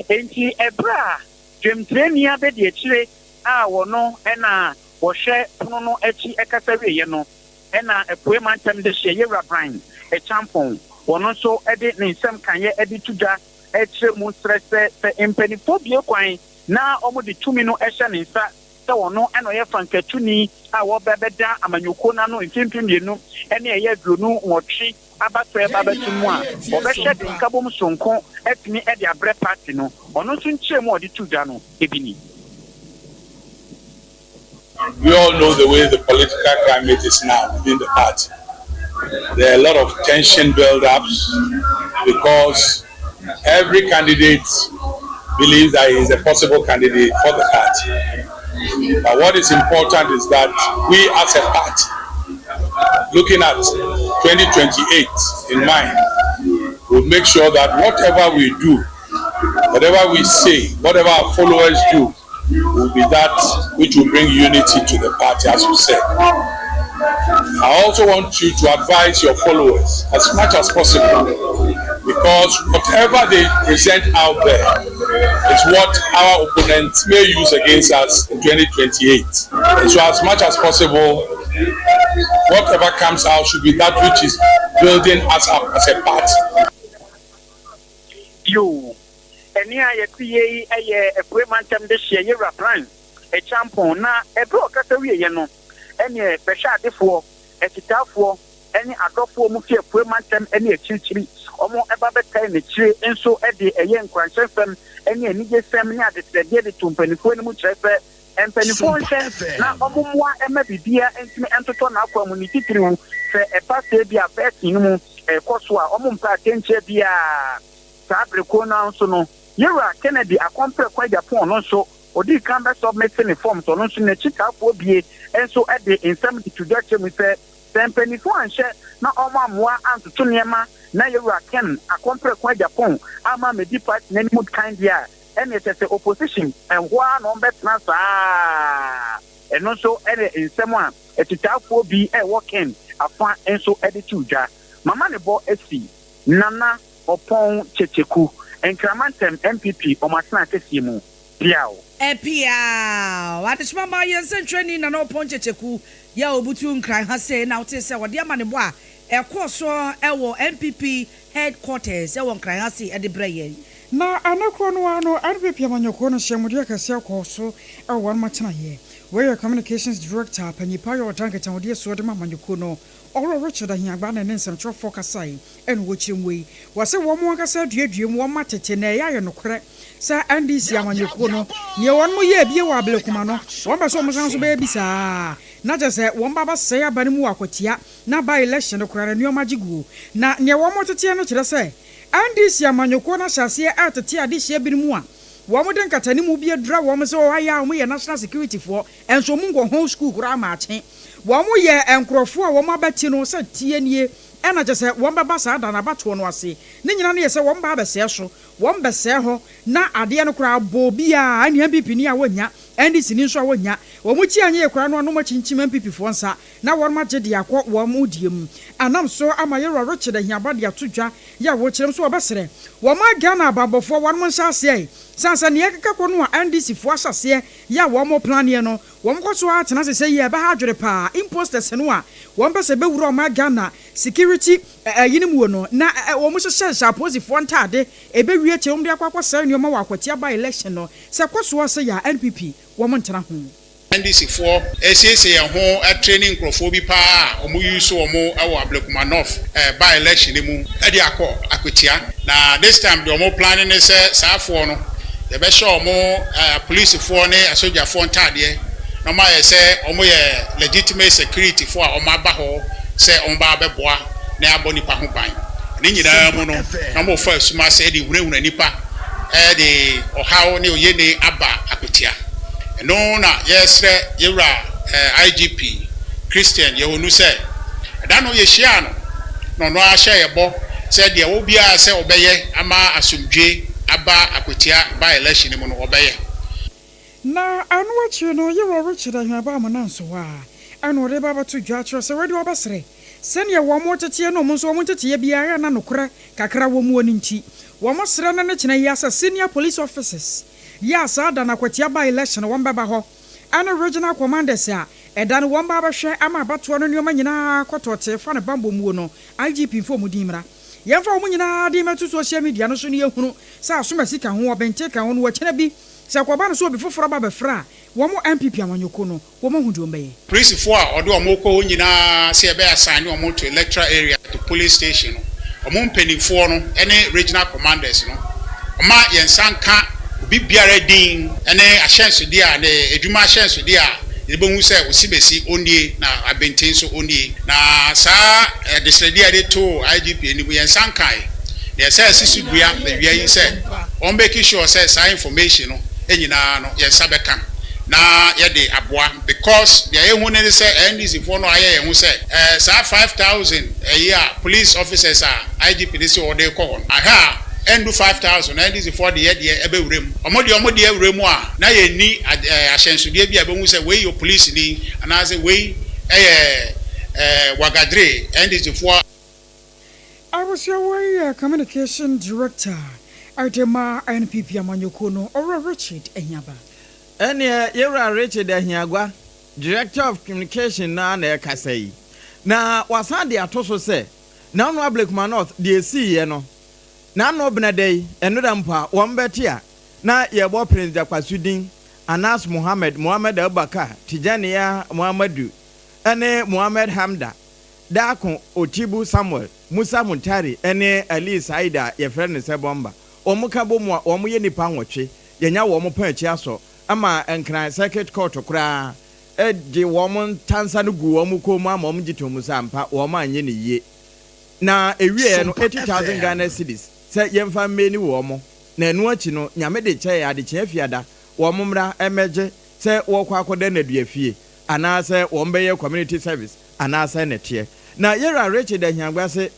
Enti ɛberɛ a dwamtirani abadiakyire a wɔno na wɔhwɛ pono no akyi kasa wieeɛ no, ɛna Apuei Mantam dehyeɛ Yewura Brian Acheampong, wɔno nso de ne nsɛm kaeɛ de to dwa kyerɛ mu srɛ sɛ sɛ mpaninfoɔ bue kwan na wɔde tumi no hyɛ ne nsa sɛ ɔno na ɔyɛ frankatuni a wɔbɛ bɛda amanyɔkuo no ano mfeɛ 2028 abatoɔ ɛba abɛto mu a, wɔbɛhwɛ de nkabom soronko atumi de abrɛ party no. Ɔno nso nkyerɛmu a ɔde too dwa no bi ni. We all know the way the political climate is now within the party. There are a lot of tension build-ups because every candidate believes that he is a possible candidate for the party. But what is important is that we as a party, looking at 2028 in mind, will make sure that whatever we do, whatever we say, whatever our followers do, will be that which will bring unity to the party, as you said. I also want you to advise your followers as much as possible because whatever they present out there is what our opponents may use against us in 2028. And so as much as possible, whatever comes out should be that which is building us up as a party. Yoo, ɛnne a yɛte yie yi yɛ Apuei Mantam dehyeɛ Yewura Brian Acheampong, na ɛberɛ a ɔkasa wieeɛ no, ɛneɛ bɛhwɛadefoɔ, akyitaafoɔ ne adɔfoɔ a wɔfi Apuei Mantam ne akyirikyiri wɔn ba bɛtae n'akyire nso de ɛyɛ nkuranhyɛsɛm ne anigyesɛm ne adesrɛdeɛ de to mpaninfoɔ anim kyerɛ sɛ mpaninfoɔ nhwɛ na wɔmmoa mma biribiara ntumi ntotɔ n'akwan mu ne titiriw sɛ ɛba sɛ ebia vɛɛsen no mu rekɔ so a wɔmpɛ atɛnkyea biara. Saa bere koro no ara nso no, Yewura Kennedy Akɔmprɛko Agyapong no nso Odii kan bɛ submit ne forms, ɔno nso n'akyitaafoɔ bie nso de nsɛm de to dwa kyerɛ mu sɛ, sɛ mpaninfoɔ anhyɛ na wɔammoa antoto nneɛma na Yɛwura Ken Akompreko Agyapong amma ammɛdi party no anim kan deɛ a, ɛnneɛ kyerɛ sɛ opposition hɔ ara na wɔbɛtena saa ara. Ɛno nso ne nsɛm a akyitaafoɔ bi a ɛwɔ Ken afa nso de too dwa. Mama ne bɔ asi Nana Ɔpɔn Kyekyeku, Nkramantam NPP wɔn atena kɛseɛ mu. Piaw. Piaw! Adekyema maa yɛn sɛnkyerɛnni Nana Ɔpɔn Kyekyeku yɛ a ɔbutuu Nkran ha sei na wotee sɛ wɔde amanebɔ a ɛkɔɔ soɔ wɔ NPP Headquarters wɔ Nkran ha sei de brɛ yɛn. Na ɛnnɛ korɔ no ara no, NPP amanyɔkuo no nhyiamudeɛ kɛseɛ kɔɔ so wɔ wɔn atenaeɛ. Wei yɛ Communications Director, Panyin Pa a ɔda nkitahodie soɔ de ma amanyɔkuo no, Ɔworo Richard Ahiagbah na ɛne nsɛmtwerɛfoɔ kasae ɛna wɔkyerɛ mu wei. Wɔse wɔn ankasa aduadua mu wɔn atete na ɛyɛ ayɛ nokorɛ sɛ NDC amanyɔkuo no neɛ wɔn yɛɛ bie wɔ Ablekuma no wɔn pɛ sɛ wɔn san nso bɛyɛ bi saa na kyerɛ sɛ wɔn ba bɛsɛe aba no mu wɔ Akwatia na by election no koraa no nnoɔma gye guo. Na neɛ wɔn teteɛ no kyerɛ sɛ NDC amanyɔkuo no ahyɛ aseɛ ɛretete adehyeɛ binom a wɔn de nkatanimu bi adura wɔn sɛ wɔayɛ a wɔn yɛ national security foɔ nso wɔn nkɔ ho sukuu koraa maakye. Wɔyɛ nkurɔfoɔ a wɔn abati no sɛ tie nie, ɛna kyerɛ sɛ wɔn bɛba saa da no abatoɔ no ase. Ne nyinaa no yɛ sɛ wɔn ba abɛsɛɛ so, wɔn bɛsɛɛ hɔ, na adeɛ no koraa abɔ obiara, ɛne NPP ni a wɔnnya, NDC ni nso a wɔnnya. Wɔn ti anyɛ yie koraa no a na wɔn akyinkyim NPP foɔ nsa na wɔn agye de akɔ wɔn deɛ mu. Ɛnam so ama Yɛwura Richard Ahiaba de ato dwa yɛ a wɔkyerɛ mu sɛ wɔbɛsrɛ wɔn a Ghana abanbɔfoɔ wɔn nhyɛ aseɛ sane sɛ neɛ ɛkeka kɔ no a NDC foɔ ahyɛ aseɛ yɛ a wɔn planeɛ no Wɔn kɔ so ara tena ase sɛ yie ɛbɛha adwene paa imposters no a wɔn pɛ sɛ ɛbɛwura ɔman Ghana security ɛyi no muo no na wɔn hyehyɛ hyɛ apolisifoɔ ntaade ɛbɛwie akyire wɔn de akɔ akɔ sɛe nnoɔma wɔ Akwatia by election no sɛ ɛkɔ soɔ sɛ yɛ a NPP wɔn ntena ho. NDC foɔ resiesie yɛn ho training nkorɔfoɔ bi paa a wɔn use wɔn wɔ Ablekuma North by election no mu de akɔ Akwatia na this time deɛ wɔn plane ne sɛ saa foɔ no Yɛbɛhyɛ wɔn apolisifoɔ ne asogyafoɔ ntaadeɛ na wɔayɛ sɛ wɔyɛ legitimate securityfoɔ a wɔaba hɔ sɛ wɔba abɛboa na abɔ nnipa ho ban. Ne nyinaa mu no, na wɔrefa esum ase de hunahuna nnipa de ɔhaw ne oyene aba akwatia. Ɛno na yɛresrɛ yɛn wura IGP Christian Yehonu sɛ, ɛda no yɛhyiaa no na ɔno ara hyɛɛ yɛn bɔ sɛ deɛ ɔwɔ biara sɛ ɔbɛyɛ ama asomdwoe aba Akwatia by election no mu no wɔbɛyɛ. Na ɛno akyiri no Yerah rekyerɛ Ahiaba Amonansowa a ɛna ɔde reba abɛto dwa akyerɛ sɛ wɔde ɔbɛsrɛ sɛdeɛ wɔn teteɛ no wɔn nso wɔn nteteɛ biara a na nokorɛ kakra wɔ muo no nti wɔn srɛ no ne kyena yi ara sɛ senior police officers yɛ a saa da no Akwatia by election no wɔn bɛba hɔ ɛne regional commanders a ɛda no wɔn ba abɛhwɛ ama abatoɔ no nneɛma nyinaa kɔ tɔɔtee fa no bammɔ muo no IGP mfa wɔn din mmra. Yɛmfa wɔn nyinaa din mmɛto social media no so na yɛhunu sɛ asomasi ka ho, ɔbente ka ho na ɔkyena bi sɛ ɛkɔba no sɛ obi foforɔ ba bɛfrɛ a, wɔn NPP amanyɔkuo no, wɔn ahu deɛ wɔbɛyɛ. Polisifoɔ a ɔde wɔn rekɔ hɔ nyinaa sɛ yɛbɛ assign wɔn to electoral area to police station no, wɔn mpaninfoɔ no ne regional commanders no, wɔma yɛn nsa nka obi biara din ne ahyɛnsodeɛ a ne adwuma ahyɛnsodeɛ a yɛde bɛhu sɛ Osibesi ɔnnie na Abenten nso ɔnnie. Na saa adesrɛdeɛ a yɛde too IGP anim yɛn nsa nkaeɛ. Na yɛsan si so dua awia yi sɛ wɔn make sure sɛ saa information no nyinaa no yɛn nsa bɛka na yɛde aboa because deɛ yɛhu ne sɛ NDC foɔ no ayɛ yɛn ho sɛ saa 5000 ɛyi a police officers a IGP no se wɔde rekɔ hɔ no ahwɛ a ɛndu 5000 na NDC foɔ de yɛ deɛ ɛbɛwura mu. Wɔn deɛ wɔn deɛ wura mu a na yɛnni ahyɛnsodeɛ bi a ɛbɛhu sɛ wei yɛ polisini anaasɛ wei yɛ Wagadre NDC foɔ. Abusua wei yɛ Communication Director de ma NPP amanyɔkuo no, Owura Richard Ahiaba. Ɛneɛ Yɛwura Richard Ahiagwa, Director of Communication no ara na ɛrekasa yi. Na wasan de ato so sɛ, Nano Ablekuma North deɛ ɛsiiɛ no, N'ano bena da yi, ɛnora mpo a, wɔn bɛte a, na yɛbɔ Prince Dakwasu din, Anas Mohammed, Mohammed Abubakar, Tijaniya Muhammadu, ne Mohammed Hamda, Darko Otibu Samuel, Musa Muntari ne Ali Said a yɛfrɛ no sɛ Bɔmba. Wɔn ka bɔ mu a, wɔn yɛ nnipa nwɔtwe. Yɛanya wɔn pɔn akyi asɔ ma Nkran Circuit Court koraa de wɔn ntansa no guu wɔn kɔn mu ama wɔn gye toom sɛ ampa wɔn anyɛ no yie. Na ɛwieɛ no 80,000 Ghana cedis sɛ yɛmfa mmɛni wɔn, na ɛno akyi no Nyame de kyɛɛ yɛn adekyeɛ fiada wɔn mmra mmɛgye sɛ wɔrekɔ akɔda nnaduafie anaa sɛ wɔn bɛyɛ community service anaa sɛn na ɛteɛ. Na Yera Richard Ahiagbah se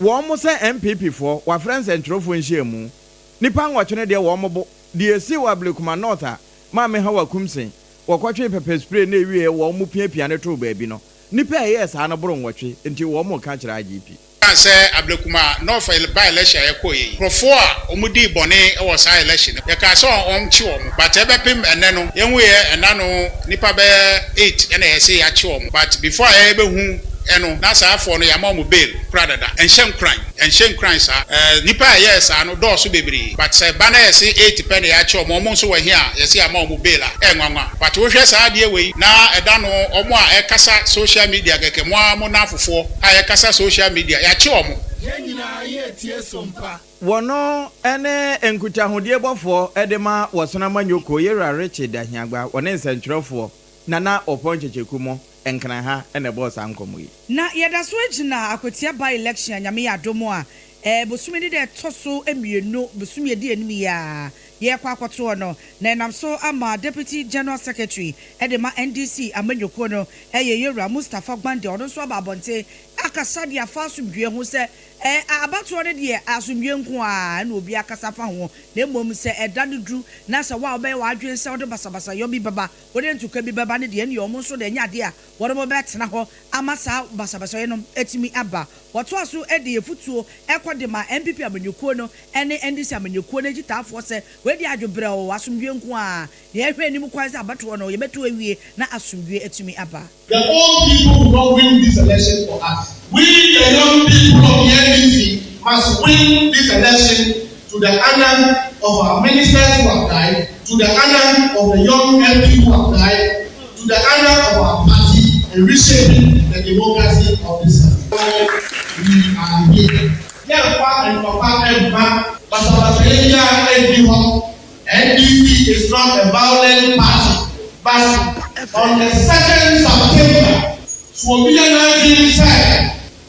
wɔn sɛ NPP foɔ wafrɛ nsɛntwerɛfoɔ nhyiamu. Nnipa nwɔtwe no deɛ wɔn bo. Deɛ esii wɔ Ablekuma North a Maame Hawa Kumsen wɔkɔtwee pɛpɛ spray na ewieɛ wɔn piapia no too baabi no, nnipa a ɛyɛɛ saa no boro nwɔtwe nti wɔn reka kyerɛ IGP. Esiane sɛ Ablekuma North by election a yɛkɔeɛ yi, nkurɔfoɔ a wɔdii bɔne wɔ saa election no, yɛkaa sɛ wɔnkye wɔn, but ɛbɛpem ɛnnɛ no, yɛnhuiɛ, ɛnna no nnipa bɛyɛ eight na yɛse yɛakye wɔn, but before a yɛbɛhu no, na saa foɔ no yɛama wɔn bail koraa dada. Ɛnhyɛ nkuran, ɛnhyɛ nkuran saa. Nnipa a ɛyɛɛ saa no dɔɔso bebree, but sɛ ɛba na yɛse eight pɛ na yɛakye wɔn, wɔn nso wɔ he a yɛse yɛama wɔn bail a, ɛyɛ nwanwa. But wohwɛ saa adeɛ wei na ɛda no wɔn a ɛkasa social media kɛkɛ, mo ara mo nnamfofoɔ, a yɛkasa social media yɛakye wɔn. Yɛn nyinaa yɛretie sompa. Wɔno ne nkutahodie bɔfoɔ de ma Wɔsono Amanyɔkuo, Yewura Richard Ahiagba, wɔne nsɛntwerɛfoɔ Nana Oppong Kyekyeku mo Nkran ha na ɛbɔɔ saa nkɔmmɔ yi. Na yɛda so gyina Akwatia by election a Nyame yɛ adom a ɛɛ bosome ne da ɛtɔ so mmienu bosome ɛdi anim yi ara yɛrekɔ akɔtoɔ no na ɛnam so ama Deputy General Secretary de ma NDC amanyɔkuo no yɛ Yewura Mustapha Gbande ɔno nso aba abɔnten akasa de afa asomdwoeɛ ho sɛ ɛɛ abatoɔ no deɛ asomdwoeɛ nko ara na obiara kasa fa ho na mmom sɛ ɛda no duru na sɛ wo a wobɛyɛ w'adwene sɛ wode basabasayɔ bi bɛba wode ntoka bi bɛba no deɛ ɛnneɛ wɔn nso deɛ ɛnyɛ adeɛ a wɔn bɛtena hɔ ama saa basabasayɛ no atumi aba. Wɔtoa so de afutuo kɔ de ma NPP amanyɔkuo no ne NDC amanyɔkuo no akyitaafoɔ sɛ wei deɛ adwo brɛoo, asomdwoeɛ nko ara na yɛhwɛ anim kwan sɛ abatoɔ no yɛbɛto awie na asomdwoeɛ atumi aba. The old people will not win this election for us. We the young people of the NDC must win this election to the honor of our ministers who have died, to the honor of the young MP who have died, to the honor of our party and reshaping the democracy of this country. We are here. Yɛmfa ntɔkwa mma basabasayɛ biara nni hɔ. NDC is not a violent party but on the second September so obi yɛ n'adwene sɛ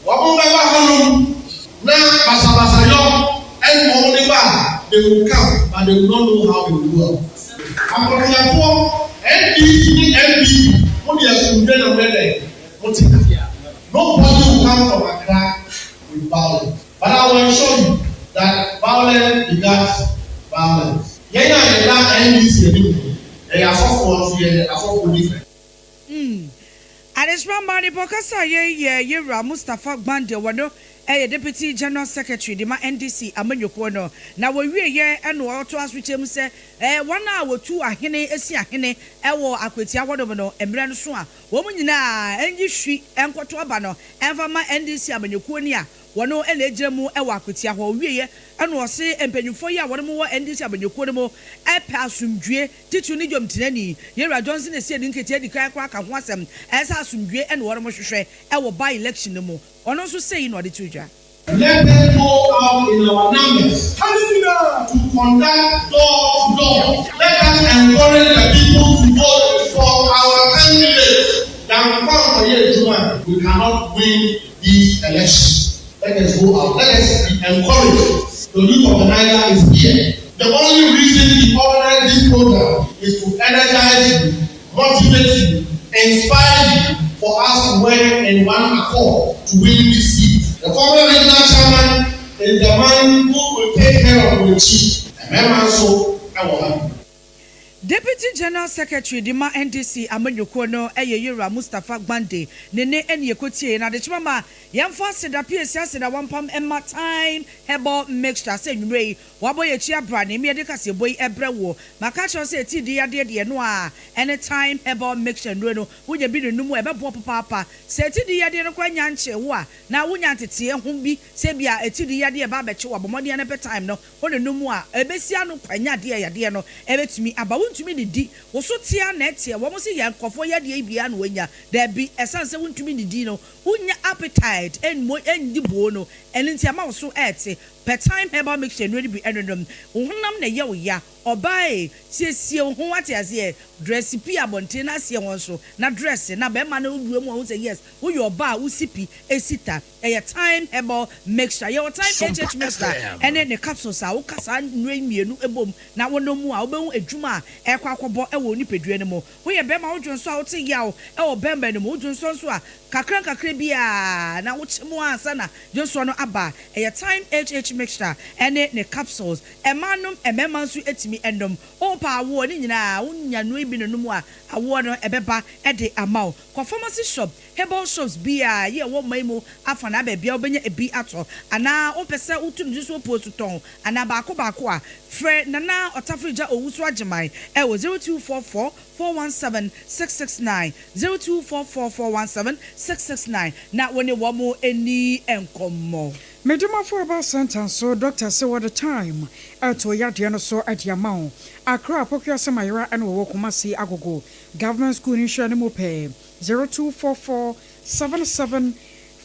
wɔn bɛba hɔnom na basabasayɔ ɛne wɔn de ba a, they will come but they will not know how they will go out. Akwamuafoɔ, NDC ne NPP mo de asomdwoeɛ na moyɛ dɛn? Mote ha. Nobody will come from Accra with violence but I will ensure you that violence begats violence. Yɛn a yɛda NDC anim no, yɛyɛ asɔfoɔ nso yɛyɛ asɔfoɔ different. Mm. Adesima mmaa nipa ɔkasa a yei yɛ Yewura Mustapha Gbande wɔno yɛ Deputy General Secretary de ma NDC amanyɔkuo no na wɔwieɛ ɛna ɔtoa so kyerɛ mu sɛ wɔn a wɔtu ahene si ahene wɔ Akwatia hɔnom no mmerɛ no so a wɔn nyinaa nyi hwi nkɔto aba no mfa mma NDC amanyɔkuo ni a wɔno na ɛgyina mu wɔ Akwatia hɔ. Ɔwieɛ ɛna ɔse mpanyinfoɔ yi a wɔnom wɔ NDC amanyɔkuo no mu pɛ asomdwie titiriw ne dwamtenani Yewura Johnson Asiedu Nketia adi kan koraa aka ho asɛm sɛ asomdwie na wɔnom hwehwɛ wɔ by election no mu. Ɔno nso sei na ɔde too dwa. Let us go out in our numbers to conduct door to door. Let us encourage the people to vote for our candidates. Yɛankɔ ankɔyɛ adwuma a, we cannot win these elections. Let us go out, let us be encouraged. The youth organizer is here. The only reason he organized this program is to energize you, motivate you, inspire you for us to work in one accord to win this seat. The former regional chairman is the man who will take care of Wenchi. Mmarima nso wɔ ha bi. Deputy General Secretary de ma NDC amanyɔkuo no yɛ Yewura Mustapha Gbande. Ne nne ne yɛkɔtieeɛ no. Adekyema ma yɛmfa aseda piesie aseda wampam mma Thyme Herbal Mixture sɛ anwummerɛ yi wɔabɔ yɛn akyi abra ne yɛde kaseɛbɔ yi brɛ woɔ. Maka akyerɛ wo sɛ tii di yadeɛ deɛ ɛno ara ne Thyme Herbal Mixture nnuro no wonya bi nonom a ɛbɛboa papaapa. Sɛ ti di yadeɛ no koraa nnya nkyee wo a na wonya nteteeɛ ho bi sɛ ebia ti di yadeɛ reba abɛkye wo a bɔ mmɔden ara na pɛ thyme no Wo ne no mu a, ɛbɛsi ano kwan nyɛ adeɛ a yadeɛ no ɛbɛtumi aba. Wontumi nnidi. Wo so te ara na ɛteɛ. Wɔn se yɛn nkurɔfoɔ yadeɛ yi biara na wɔanya. Daabi, ɛsiane sɛ wontumi nnidi no, wonnya appetite mmɔ nndi boo no, ɛno nti ɛma wo so ɛte. Pɛ Thyme Herbal Mixture nnuro no bi ɛnonom. Wo honam na ɛyɛ wo ya. Ɔbaa ei, siesie wo ho, wate aseɛ? Dresse pii abɔnten na aseɛ hɔ nso na dresse na bɛrima no wura mu a ɔhu sɛ yes, woyɛ ɔbaa a wosi pi si ta. Ɛyɛ Thyme Herbal Mixture. Yɛwɔ Thyme HH Mixture ne ne capsules a woka saa nnuro yi mmienu bom na wonom mu a, wobɛhu adwuma a ɛrekɔ akɔbɔ wɔ wo nipadua no mu. Woyɛ barima a wodwo nsɔ a wote yaw wɔ bɛrima no mu, wodwo nsɔ nso a, kakra nkakra biara. paa na wokye mu ansa na dwonsoɔ no aba a, ɛyɛ Thyme HH mixture ne ne capsules. Mmaa nom, mmarima nso tumi nom. Wopɛ awoɔ ne nyinaa, wonya nnuro yi bi nonom a, awoɔ no ɛbɛba de ama wo. Kɔ pharmacy shop, herbal shops biara yi a ɛwɔ ɔman yi mu afa no a baabiara wobɛnya ebi atɔ. Anaa wopɛ sɛ wotu no nsuo puo so tɔn anaa baako baako a, frɛ Nana Ɔtafrigya Owusu Agyeman wɔ 0244 417 669, 0244 417 669 na wo ne wɔn nni nkɔmmɔ. Medimafo Herbal Centre nso doctor se wɔde thyme reto yadeɛ no so de ama wo. Accra Apokuase Mayera na wɔwɔ Kumasi Agogo Government School no nhwɛɛ no mu pɛɛ, 0244 77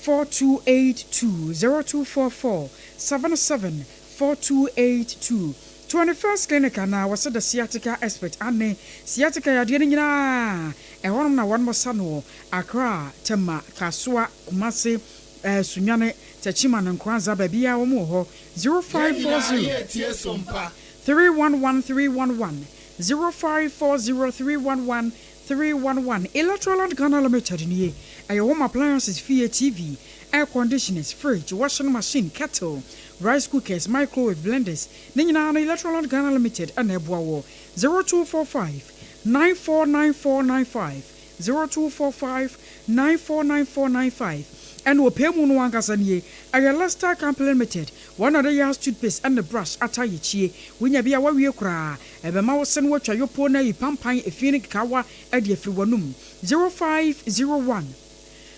4282, 0244 77 4282. 21st Clinic anaa wɔse the sciatica expert ane sciatica yadeɛ no nyinaa ɛhɔnom na wɔnom sa noɔ, Accra, Tema, Kasoa, Kumasi, eh, Sunyani, Techiman, Nkoranza, baabiara wɔn wɔ hɔ, 0540 311 311, 0540 311 311. Electroland Ghana Limited nie, ɛyɛ home appliances, fie TV, air conditioners, fridge, washing machine, kettle, rice cookers, microwave, blenders, ne nyinaa no Electroland Ghana Limited na ɛboa wɔ, 0245 949495, 0245 949495. Ɛna ɔpɛ mu no ankasa nie, ɛyɛ Lester Company Limited, wɔn na wɔde Yas toothpaste ne brush ata yɛkyie. Wonya bi a woawie koraa, ɛbɛma wo se no atwa yopoo na ayi pampan, efi ne nkekaawa de afiri w'anom. 0501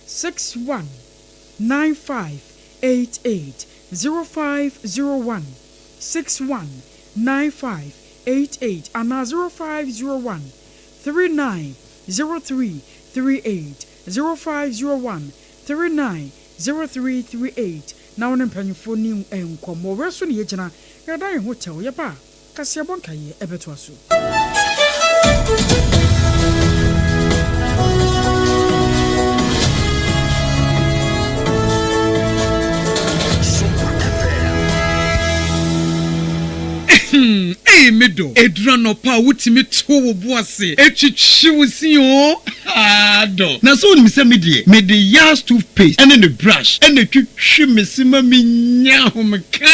61 95 88, 0501 61 95 88 anaa 0501 39 03 38, 0501 39 0338 na wo ne mpanyimfoɔ nni nkɔmmɔ. Wei so na yɛgyina, yɛda yɛn ho tɛw, yɛba a, kaseɛbɔ nkaeɛ ɛbɛtoa so. Ei me dɔ, ɛduru anɔpa a wotumi to wo bo ase twitwi wo se oo, haa dɔ. Na sɛ wonim sɛ me deɛ, mede Yas toothpaste ne ne brush na ɛtwitwi me se ma menya ahomeka.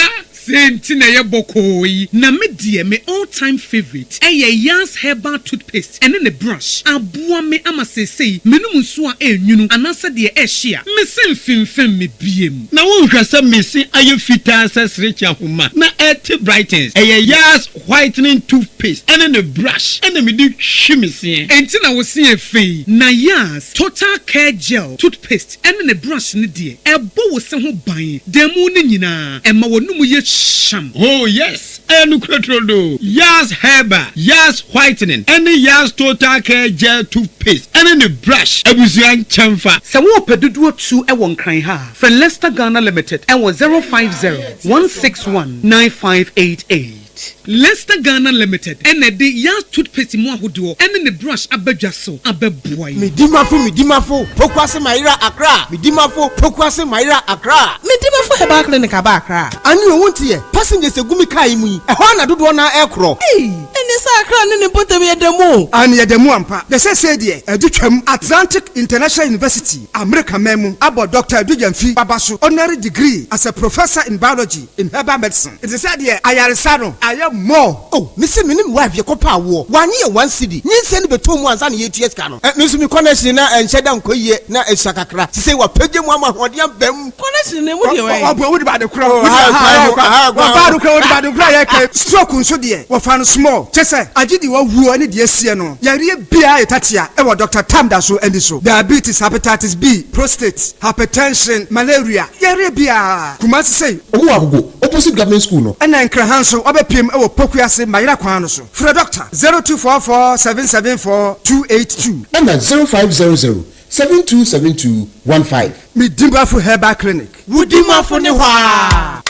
Sei nti na ɛyɛ bɔkɔɔ yi. Na me deɛ me all time favourite ɛyɛ Yas herbal toothpaste ɛne ne brush. Aboa me ama seesei menom nsuo a ɛnwunu anaasɛ deɛ ɛhye a, me se mfemfem me biem. Na wonhwɛ sɛ me se ayɛ fitaa sɛ serekye ahoma na ɛte brightens. Ɛyɛ Yas whitening toothpaste ɛne ne brush ɛna mede twi me seɛ. Enti na wo se yɛ fɛ yi. Na Yas total care gel toothpaste ɛne ne brush no deɛ, ɛbɔ wo se ho ban da mu no nyinaa, ɛma w'anomu yɛ hyam. Oh yes, ɛyɛ nokorɛ turodoo. Yas Herbal, Yas Whitening ɛne Yas Total Care Gel Toothpaste ɛne ne brush abusua nkyɛnfa. Sɛ worepɛ dodoɔ tu wɔ Nkran ha a, frɛ Lester Ghana Limited wɔ 050 161 9588. Lester Ghana Limited na ɛde Yas Toothpaste mu ahodoɔ ne ne brush aba dwa so abɛboa yɛn. Me dimafo me dimafo Pokuase mayera Accra Me dimafo Pokuase mayera Accra. Me dimafo Herbal Clinic aba Accra. Ane o wonte yɛ passengers egu me car yi mu yi ɛhɔ ara na dodoɔ no ara ɛkorɔ. Ei ɛneɛ sɛ Accra ne ne mpɔtam yɛ da mu o. Aane yɛda mu ampa. Na seesei deɛ adu twam. Atlantic International University, Amerika man mu, abɔ Dɔkta Adu Gyamfi Baba so honorary degree as a Professor in Biology in Herbal Medicine. Nti sɛ deɛ ayaresa no ayɛ more. Oh me se me ne me wife yɛkɔ pɛ awoɔ wanye yɛ one cedi nyinsɛn no bɛtɔɔ mu ansa na yɛtua sika no eh me nso me connection na ɛnhyɛ da nkɔ yie na ɛsua kakra sesei wapagya mu ama ahoɔden aba mu. Connection no emu deɛ wɛn. Ɔboa wode ba ade korɔ wode ba ha ɔba ade korɔ wode ba ade korɔ a yɛka stroke nso deɛ wɔfa no small kyɛ sɛ agye deɛ wawuo ne deɛ asie no yareɛ biara yɛ tatea ɛwɔ Doctor Tam da so ani so diabetes hepatitis B prostate hypertension malaria yareɛ biara Kumasi sei. Ɔmo wɔ Agogo opposite government school no. Ɛna Nkran ha nso wabɛpiem wɔ Pokuase Mayera kwan no so. Frɛ Dɔkta 0244 774 282. Ɛna 0500 7272 15. Me Dimafo Herbal Clinic. Wo Dimafo ne hɔ aa.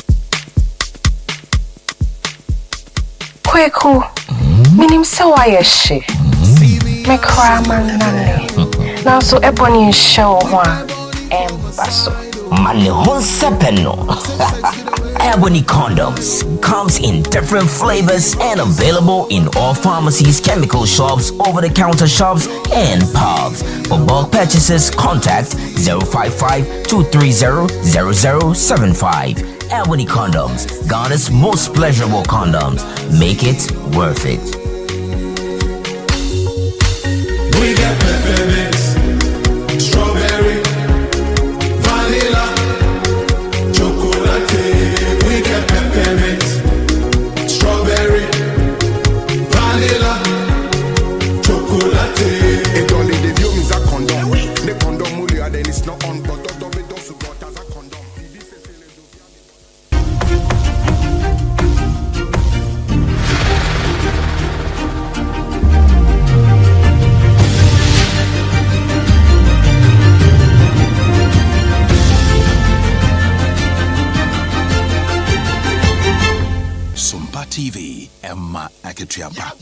Kweku, menim sɛ woayɛ hye. Me koraa mannane. Nanso ɛbɔ ne nhyɛ wo ho a, ɛmba so. Ma ne ho nsɛpɛ no. Ebony Condoms comes in different flavors and available in all pharmacies, chemical shops, over the counter shops, and pubs. For bulk purchases, contact 055 230 0075. Ebony Condoms, Ghana's most pleasurable condoms. Make it worth it. We got peppermint, strawberry, vanilla, chocolate. We got peppermint, strawberry, vanilla, chocolate. It only the view means a condom. The condom then it's not on, but the as a condom. Sompa TV, Emma akatua pa.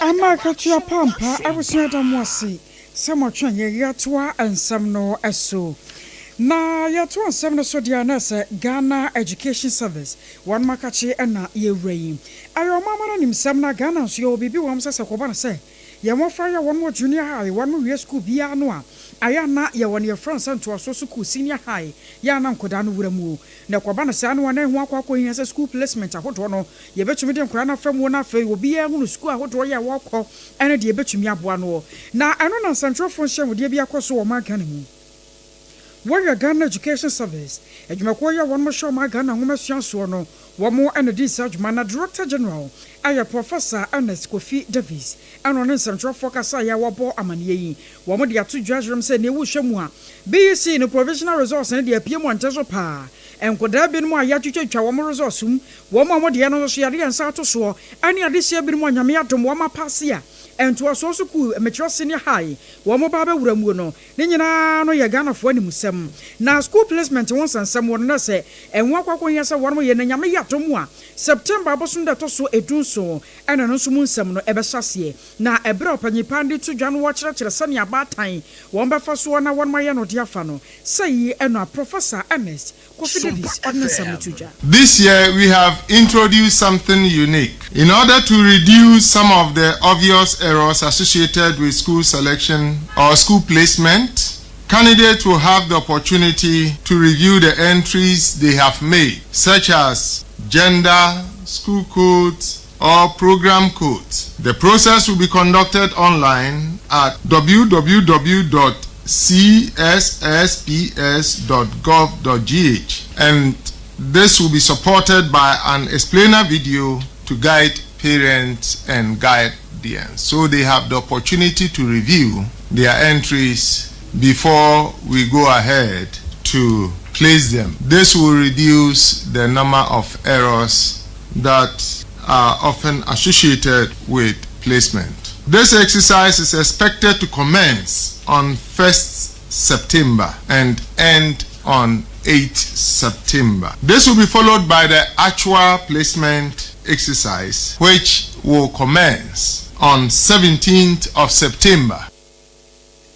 Ama akatua pa ampa. Abusua da mo ase sɛ moatwɛn yɛn yɛatoa nsɛm no so. Na yɛtoa nsɛm no so deɛ a na ɛsɛ Ghana Education Service wɔnom akakye na yɛwura yi. Ɛyɛ ɔman no nimsɛm na Ghana nso yɛwɔ biribi wɔ hɔ sɛ sɛ kɔba no sɛ yɛn mmɔfra yɛ wɔnom wɔ junior high wɔnom wie sukuu biara no a ayɛ a na yɛwɔ no yɛfrɛ no sɛ ntoasoɔ sukuu senior high yɛ a na nkwadaa no wura mu. Na ɛkɔba no saa no a na ɛho akɔ akɔhia sɛ sukuu placement ahodoɔ no yɛbɛtumi de nkwadaa no afa mu na afei obiara hunu sukuu ahodoɔ yɛ a wɔrekɔ ne deɛ ɛbɛtumi aboa noɔ. Na ɛno na nsɛntwerɛfoɔ nhyiamudeɛ bi akɔ so wɔ ɔman Ghana mu. Wɔyɛ Ghana Education Service adwumakuo yi a wɔnom hwɛ ɔman Ghana nwomasua soɔ no, wɔn na di saa dwuma na Director General yɛ Professor Ernest Kofi Davies ɛna ɔne nsɛntwerɛfoɔ kasaeɛ a wɔbɔ amaneɛ yi. Wɔn de ato dwa kyerɛm sɛ nea wohwɛ mu a BEC no provisional results no deɛ apue mmɔnten so paa. Nkwadaa binom a yɛatwitwatwa wɔn results mu, wɔn a wɔn deɛ no nso so yɛde yɛn nsa ato soɔ ɛne adehyeɛ binom a Nyame adom wɔn apaase a ntoasoɔ sukuu, mekyerɛ senior high, wɔn ba abɛwura muo no, Ne nyinaa no yɛ Ghanafoɔ animsɛm. Na school placement ho nsɛnsɛm wɔ no na sɛ ɛho akɔ akɔhia sɛ wɔnom yɛ na Nyame yɛ adom a September abosom da ɛtɔ so edunson ɛna ɛno nso mu nsɛm no ɛbɛhyɛ aseɛ. Na ɛberɛ a ɔpanyin paa no de to dwa no wɔkyerɛkyerɛ sɛnea abaatan wɔn bɛfa soɔ na wɔnom ayɛ no de afa no sɛi ɛna Professor Ernest Kofi Davies ɔde ne nsɛm no to dwa. This year we have introduced something unique in order to reduce some of the obvious errors associated with school selection or school placement. Candidates will have the opportunity to review the entries they have made, such as gender, school codes, or program codes. The process will be conducted online at www.cssps.gov.gh and this will be supported by an explainer video to guide parents and guardians so they have the opportunity to review their entries before we go ahead to place them. This will reduce the number of errors that are often associated with placement. This exercise is expected to commence on 1st September and end on 8 September. This will be followed by the actual placement exercise, which will commence on 17th of September.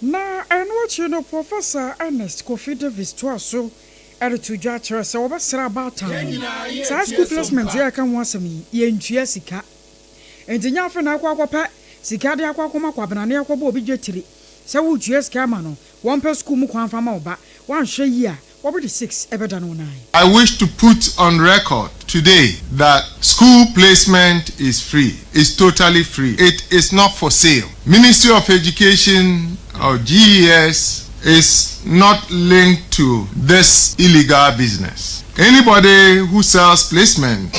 Na ɛno akyi no, Professor Ernest Kofi Davies toaa so de too dwa kyerɛɛ sɛ wɔbɛsrɛ abaatan no. Saa school placement yi a yɛka ho asɛm yi, yɛntua sika. Enti nyɛ afei na akɔ akɔpɛ sika de akɔ akɔma Kwabena na yɛakɔbɔ obi dwetire sɛ woretua sika ama no, wɔmpɛ sukuu mu kwan mfa ma wo ba. Woanhwɛ yie a, wɔbɛde six bɛdane wo nan. I wish to put on record today that school placement is free, is totally free. It is not for sale. Ministry of Education or GES is not linked to this illegal business. Anybody who sells placement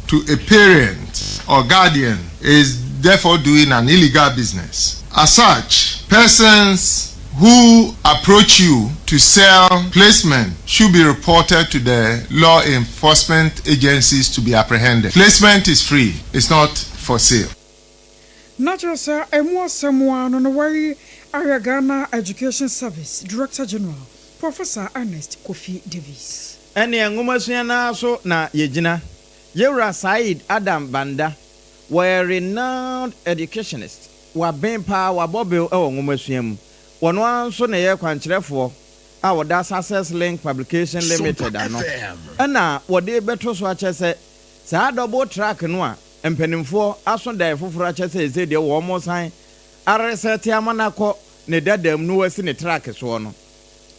to a parent or guardian is therefore doing an illegal business. As such, persons who approach you to sell placement should be reported to the law enforcement agencies to be apprehended. Placement is free, it's not for sale. Na kyerɛ sɛ ɛmu asɛm ara no na wɔayi ayɛ Ghana Education Service Director General, Professor Ernest Kofi Davies. Ɛneɛ nwomasua no ara so na yɛgyina. Yɛwura Saeed Adam Banda, wɔyɛ renowned educationist, waben paa, wabɔ bew wɔ nwomasua mu. Wɔno ara nso na ɛyɛ kwankyerɛfoɔ. a ɔda Success Link Publication Limited ano na wɔde rebɛto so akyɛ sɛ saa double track no a mpanimfoɔ aso dae foforɔ akyɛ sɛ seesei deɛ wɔresan aresɛte ama no akɔ ne dada mu na wɔasi ne track soɔ no,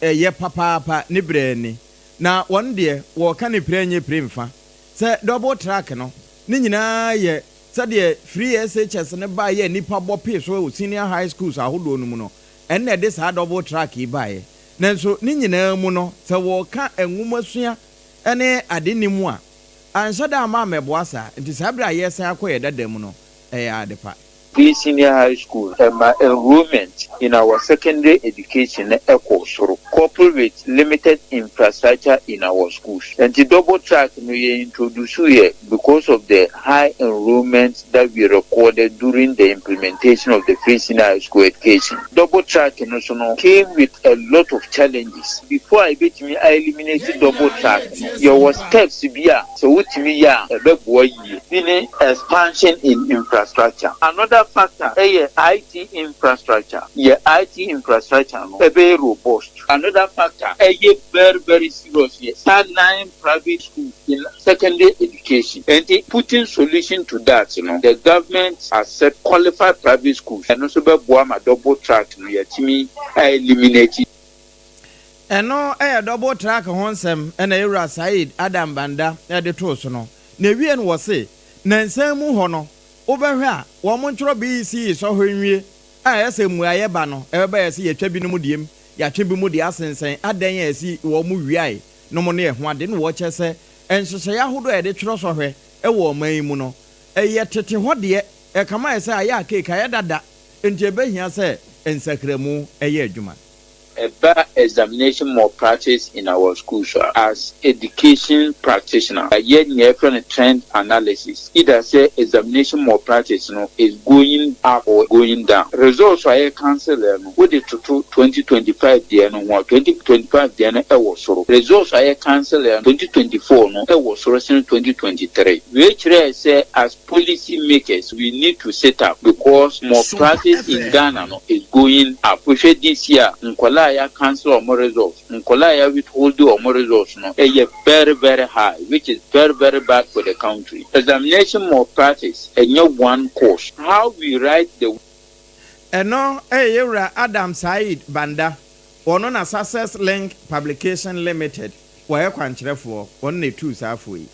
ɛyɛ papaapa, ne berɛ ni. Na wɔn deɛ wɔreka no pire nyɛ pire mfa sɛ double track no ne nyinaa yɛ sɛdeɛ free SHS no baeɛ a nnipa bɔ pee so wɔ senior high schools ahodoɔ no mu no, ɛno na ɛde saa double track yi baeɛ. Nanso ne nyinaa mu no, sɛ wɔreka nwomasua ne adenim a, anhyɛ da amma ammɛboa saa. Nti saa berɛ a yɛresan akɔ yɛn dada mu no, ɛyɛ adepa. Free Senior High School ɛma enrollment in our secondary education no kɔɔ soro coupled with limited infrastructure in our schools. Nti double track no yɛ introduce yɛ because of the high enrollment that we recorded during the implementation of the Free Senior High School education. Double track no so no came with a lot of challenges. Before a yɛbɛtumi a eliminate double track no, yɛwɔ steps bi a sɛ wotumi yɛ a ɛbɛboa yie. Bi ne expansion in infrastructure. Another factor yɛ IT infrastructure. Yɛ IT infrastructure no ɛbɛyɛ robust. Another factor ɛyɛ very very serious yɛ sideline private schools in secondary education. Ɛnti putting solution to that no, the government has set qualified private schools. Ɛno nso bɛboa ma double track no yɛatumi a eliminate. Ɛno yɛ double track ho nsɛm na Yɛwura Saeed Adam Banda de too so no. Na ewiei no wɔse, Nansan mu hɔ no, wobɛhwɛ a, wɔn ntwerɛ BECE sɔhwɛ nwie a ɛyɛ sɛ mmuaeɛ ba no, ɛbɛba yɛ sɛ yɛatwa binom deɛ mu, yɛatwe binom deɛ asensɛn, adɛn a ɛsi wɔn wiae nom ne ɛho ade na wɔkyerɛ sɛ nhyehyɛeɛ ahodoɔ a yɛde twerɛ sɔhwɛ wɔ ɔman yi mu no, ɛyɛ tete hɔ deɛ, ɛkame ayɛ sɛ ayɛ akeeki, ayɛ dada, enti ɛbɛhia sɛ nsakramu yɛ adwuma. Ɛba examination malpractice in our schools a, as education practitioner, yɛyɛ nea yɛfrɛ no trend analysis, either sɛ examination malpractice no is going up or going down. Results a yɛ cancel no, wode toto 2025 deɛ no ho a, 2025 deɛ no wɔ soro. Results a yɛ cancel no, 2024 no wɔ soro sene 2023. Wei kyerɛ sɛ as policy makers, we need to sit up because malpractice in Ghana no is going up. Wohwɛ this year nkwadaa a yɛ cancel wɔn results, nkwadaa a yɛ withhold wɔn results no ɛyɛ very very high which is very very bad for the country. Examination malpractice ɛnyɛ one course. How we write the. Ɛno yɛ Yɛwura Adam Saeed Banda, ɔno na Success Link Publication Limited wɔyɛ kwankyerɛfoɔ, ɔno na ɛtuu saa afoɔ yi.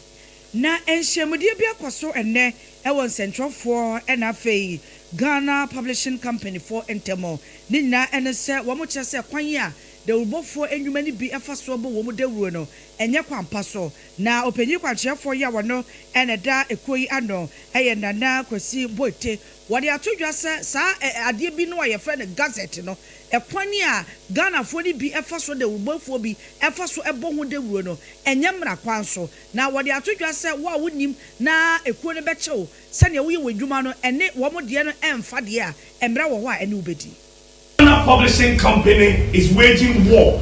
Na nhyiamudie bi akɔ so ɛnnɛ wɔ nsɛntwerɛfoɔ na afei Ghana Publishing Company foɔ ntam. Ne nyinaa ne sɛ wɔkyerɛ sɛ kwan a dawurubɔfoɔ nnwuma no bi fa soɔ bɔ wɔn dawuro no nyɛ kwan pa so. Na ɔpanyin kwankyerɛfoɔ yi a ɔno na ɛda ekuo yi ano yɛ Nana Kwasi Boatey. Wɔde ato dwa sɛ saa adeɛ bi no a yɛfrɛ no Gazette no, ɛkwan a Ghanafoɔ no bi fa so dawurubɔfoɔ bi fa so bɔ ho dawuro no nyɛ mmara kwan so. Na wɔde ato dwa sɛ wo a wonnim na ekuo no bɛkyɛ wo sɛdeɛ woyɛ w'adwuma no ɛne wɔn deɛ no ɛmfa deɛ a, mmara wɔ hɔ a ɛne wo bɛdi. Ghana Publishing Company is waging war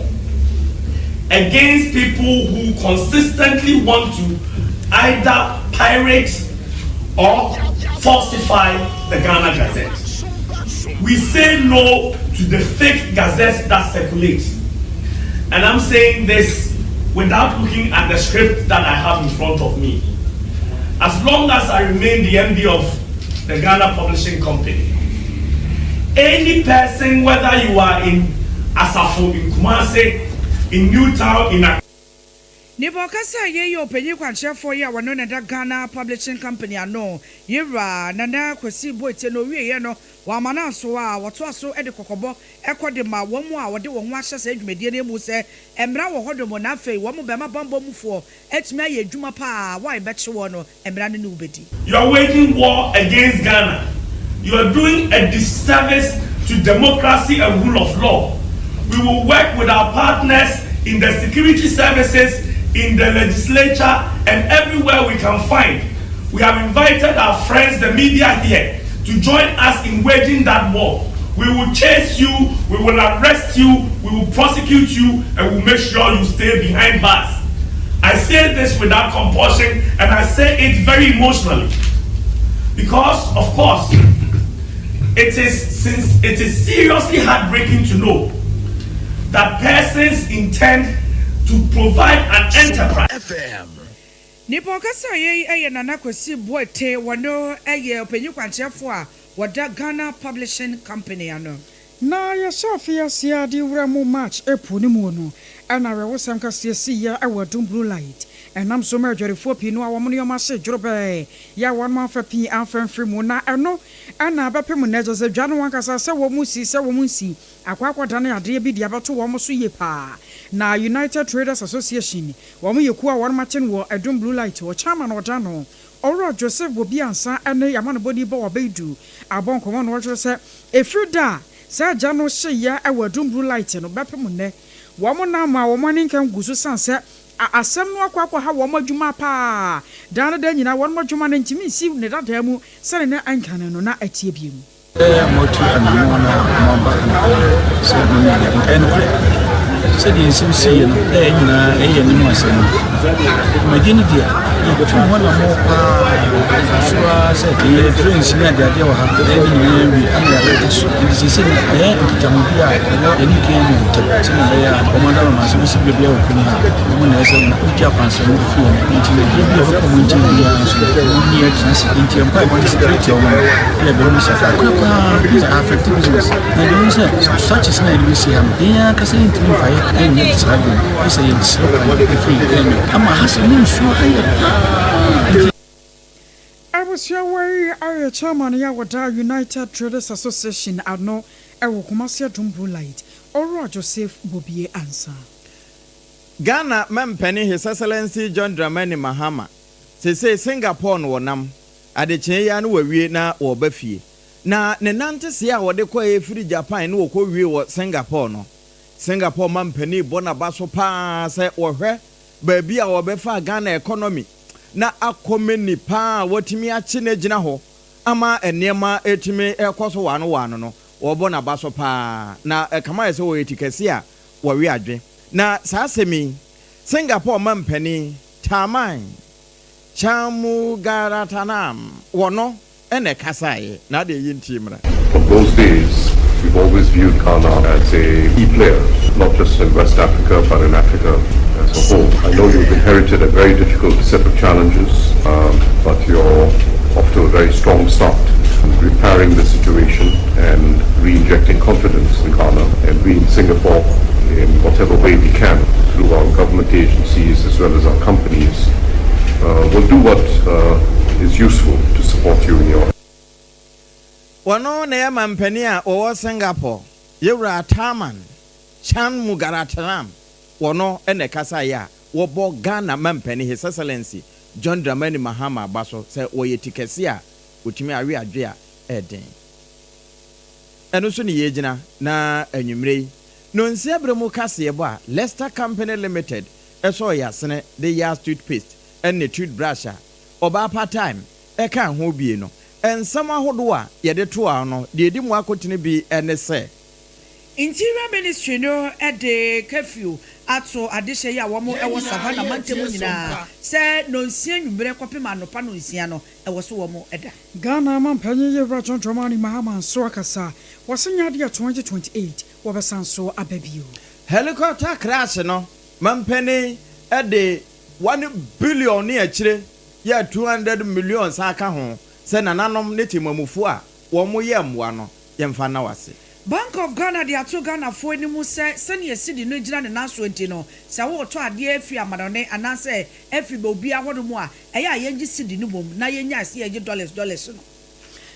against people who consistently want to either pirate or falsify the Ghana Gazette. We say no to the fake gazettes that circulate. And I'm saying this without looking at the script that I have in front of me. As long as I remain the MD of the Ghana Publishing Company, any person, whether you are in Asafo, in Kumasi, in Newtown, in Accra, Nnipa ɔkasa a yei yɛ ɔpanyin kwankyerɛfoɔ yi a wɔno na ɛda Ghana Publishing Company ano, Yewura Nana Kwasi Boateng na ɔwieɛ no, wamma no anso a wɔtoa so de kɔkɔbɔ kɔ de ma wɔn a wɔde wɔn ho ahyɛ saa dwumadie no mu sɛ mmara wɔ hɔ nom na afei wɔn bɛma bammɔ mufoɔ atumi ayɛ adwuma pa a wɔn a yɛbɛkye wɔn no mmara no ne wo bɛdi. You are waging war against Ghana. You are doing a disservice to democracy and rule of law. We will work with our partners in the security services, in the legislature, and everywhere we can find. We have invited our friends, the media here, to join us in waging that war. We will chase you, we will arrest you, we will prosecute you, and we'll make sure you stay behind bars. I say this without compulsion, and I say it very emotionally. Because, of course, it is since it is seriously heartbreaking to know that persons intend to provide an enterprise. Nipa ɔkasaeɛ yi yɛ Nana Kwesi Boatey, wɔno yɛ ɔpanyin kwankyerɛfoɔ a wɔda Ghana Publishing Company ano. Na yɛhyɛ afe ase ara de wura mu March, April no mu no, ɛna awerɛhosɛm kɛseɛ siiɛ wɔ Adum Blue Light. Ɛnam so ma adwadifoɔ pii no a wɔn nneɛma hyee dworobɛɛ yɛ a wɔn amfa pii amfa amfiri mu. Na ɛno na bɛpem nnɛ, kyerɛ sɛ dwa no ankasa sɛ wɔn si sɛ wɔn nsi akɔ akɔdane adeɛ bi de abɛto wɔn so yie paa. Na United Traders Association, wɔn yɛ kuo a wɔn ate no wɔ Adum Blue Light hɔ, Chairman a ɔda ano, Owura Joseph Bobi Ansah ne Amanobɔni Bɔ Wabeidu abɔ nkɔmmɔ na wɔkyerɛ sɛ ɛfiri da a saa gya no hyeeɛ wɔ Adum Blue Light no bɛpem nnɛ, wɔn nam a wɔn ani nka ngu so sane sɛ asɛm no akɔ akɔha wɔn adwuma paa. Daa ne daa nyinaa wɔn adwuma no ntumi nsi ne dadaa mu sɛdeɛ na ɛnkane no na ɛteɛ bio. Sɛ moatu anammɔn a moaba anaa sɛ monyɛ biribi. Ɛyɛ nokorɛ, sɛdeɛ nsɛm siiɛ no, na yɛn nyinaa ɛyɛ yɛn anim asɛm no. Dwumadie no deɛ, yɛtu ho anammɔn paa, so ara sɛ yɛyɛ trains ne adeadeɛ wɔ ha, na yɛde nyinaa awie ama yɛakata so. Nti seesei no, yɛyɛ nkitahodi a ɛwɔ yɛne KMA ntam, sɛdeɛ ɛbɛyɛ a wɔn adaworoma sɛ wɔsi baabi a wɔ kurom ha, wɔn na ɛsɛ sɛ wɔgye akwansra no firi wɔn. Nti berɛ bi a wɔbɛkɔ wɔn nkyɛn biara nso, wɔn ni atena ase. Nti yɛn mpaebɔ ne sɛ ɛbɛtia wɔn no. Yɛ bɛ mu sɛ kora koraa bi a affect business na deɛ wɔn sɛ structures na yɛde bɛsi ha no yɛn ankasa yɛntumi mfa yɛ ɛnyɛ saa bi no sɛ yɛsrɛ kwan ɛfiri ɛmɛ ama ha sɛ mu nsuo ayɛ paa nti. Abusua wei ayɛ chairman yi a wɔda United Traders Association ano wɔ Kumasi Adum Blue Light, Owura Joseph Bobie Ansah. Ghana mampanin His Excellency John Dramani Mahama, seesei Singapore na ɔnam, Adekyee yi ara na wawie na wɔreba fie. Na ne nanteseɛ a wɔde kɔeɛ firi Japan ne wɔkɔwiee wɔ Singapore no, Singapore mampanin bɔ n'aba so pa ara sɛ wɔhwɛ baabi a wɔbɛfa Ghana economy na akɔ many pa ara a wɔatumi akye no agyina hɔ ama nneɛma atumi rekɔ so waano waano no, wɔbɔ n'aba so pa ara. Na ɛkame ayɛ sɛ wɔyɛ ti kɛseɛ a wɔwe adwe. Na saa asɛm yi, Singapore mampanin Tharman Shanmugaratnam wɔ no na ɛkasaeɛ, na adeɛ yi ntie mmra. From those days, we've always viewed Ghana as a key player, not just in West Africa, but in Africa as a whole. I know you've inherited a very difficult set of challenges, um, but you're off to a very strong start in repairing the situation and re-injecting confidence in Ghana and we in Singapore in whatever way we can through our government agencies as well as our companies uh, will do what uh, is useful to support you in your Wɔno na ɛyɛ mampanin a wɔwɔ Singapore, Yewura Tharman Shanmugaratnam, wɔno na ɛkasaeɛ a wɔbɔ Ghana mampanin His Excellency John Dramani Mahama aba so sɛ wɔyɛ ti kɛse a wɔtumi awe adwe a ɛyɛ den. Ɛno so ne yɛgyina na anwummerɛ yi nonsia berɛ mu kaseɛbɔ a Lester Company Limited sɔɔ yɛn asene de Yas toothpaste ne toothbrush a ɔbaa part time ɛkaa ho bie no, nsɛm ahodoɔ a yɛde toaa no, deɛ ɛdi mu akotene bi ne sɛ. Interior Ministry no de curfew ato adehyɛ yi a wɔn wɔ Savannah mantam nyinaa sɛ nonsia nwummerɛ kɔpem anɔpa nonsia no ɛwɔ so wɔn da. Ghana manpanyin Yewura John Dramani Mahama nso akasa, wɔse nyɛ adeɛ a 2028 wɔbɛsan so aba bio. Helicopter crash no, mampanin de one billion ne akyire yɛ 200 million san ka ho sɛ nananom ne temamufoɔ a wɔyɛ mmoa no yɛmfa nna wo ase. Bank of Ghana de ato Ghanafoɔ anim sɛ sɛnea cedi no gyina ne nan soɔ nti no, sɛ woretɔ adeɛ afiri amanɔne anaasɛ afiri baabiara hɔnom a, ɛyɛ a yɛngye cedi no mmom na yɛnnyae sɛ yɛgye dollars dollars no.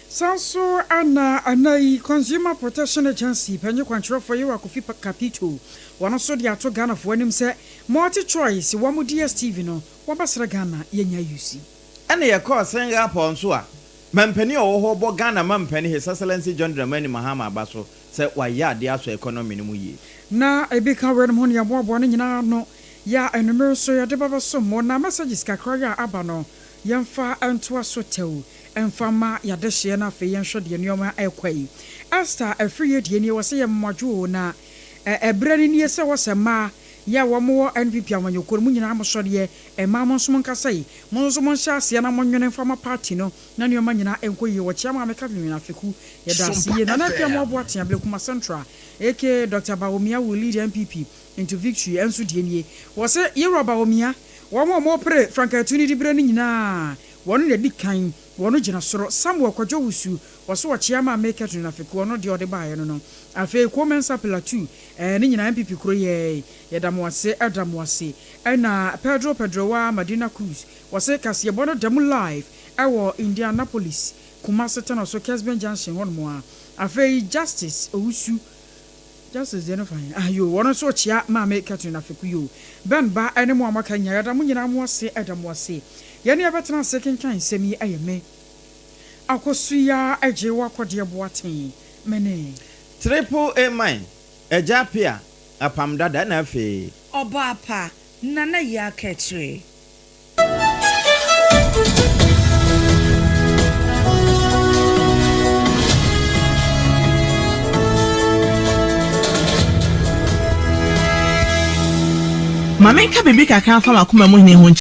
Saa nso na ɛnnɛ yi Consumer Protection Agency panyin kwankyerɛfoɔ Yewa Kofi Kapito wɔn nso de ato Ghanafoɔ anim sɛ MultiChoice wɔn DSTV no wɔbɛsrɛ Ghana yɛnya use. Ɛna yɛkɔɔ Singapore nso a, mampanin a ɔwɔ hɔ bɔ Ghana mampanin His Excellency John Dramani Mahama aba so sɛ wayɛ adeɛ asɔ economy no mu yie. Na ebi ka weinom ho ne yɛboaboa no nyinaa ano yɛ a anwummere nso yɛde ba bɛsom mo na messages kakra yi a aba no yɛmfa ntoa so tɛw mfa mma yɛadehyeɛ na afei yɛnhwɛ deɛ nnoɔma ɛrekɔ yi. Esther Afriyie deɛ nie wɔse yɛ mmoadwo oo na ɛberɛ no nie sɛ wɔsɛ mmaa. Yɛ a wɔn wɔ NPP amanyɔkuo no mo nyinaa mo sɔreɛ mmaa mo nso mo nkasa yi mo nso mo nhyɛ aseɛ na mo nwene mfa ma party no na nnoɔma nyinaa nkɔ yie wɔkyea maame Catherine Afeku yɛda ase yie Nana Akua Amoah Boateng Ablekuma Central aka Doctor Bawumia will lead NPP into victory ɛnso deɛ nie wɔse Yewura Bawumia wɔn a wɔpere frankaatu no diberɛ no nyinaa wɔn na ɛdi kan wɔn gyina soro Samuel Kwadwo Wusu wɔse wɔkyea maame Catherine Afeku ɔno deɛ ɔde baeɛ no no afei Kuo Mensah Pillar 2 Ɛɛ ne nyinaa NPP kuro yɛɛ yɛda mo ase ɛda mo ase ɛna Pedro Pedroa Madina Cruz wɔse kaseɛbɔ no da mu live ɛwɔ Indianapolis Kumasi Tanoso Kesben Junction hɔ nom a afei Justice Owusu Justice deɛ no fa he ah yoo wɔno nso ɔkyea Maame Catherine Afeku yoo Ben ba ɛne mo a moaka nyinaa yɛda mo nyinaa mo ase ɛda mo ase yɛne yɛbɛtena ase kenkan nsɛm yi ɛyɛ me Akosua Agyewa Kɔdeɛ Boateng mene. Triple A mine, Agya Apea, Apam Dada ɛna afei. Ɔbaa pa, Nana Yaa Kɛkyerɛ. Ma menka biribi kakra mfa m'akoma mu hene ho nkyerɛ.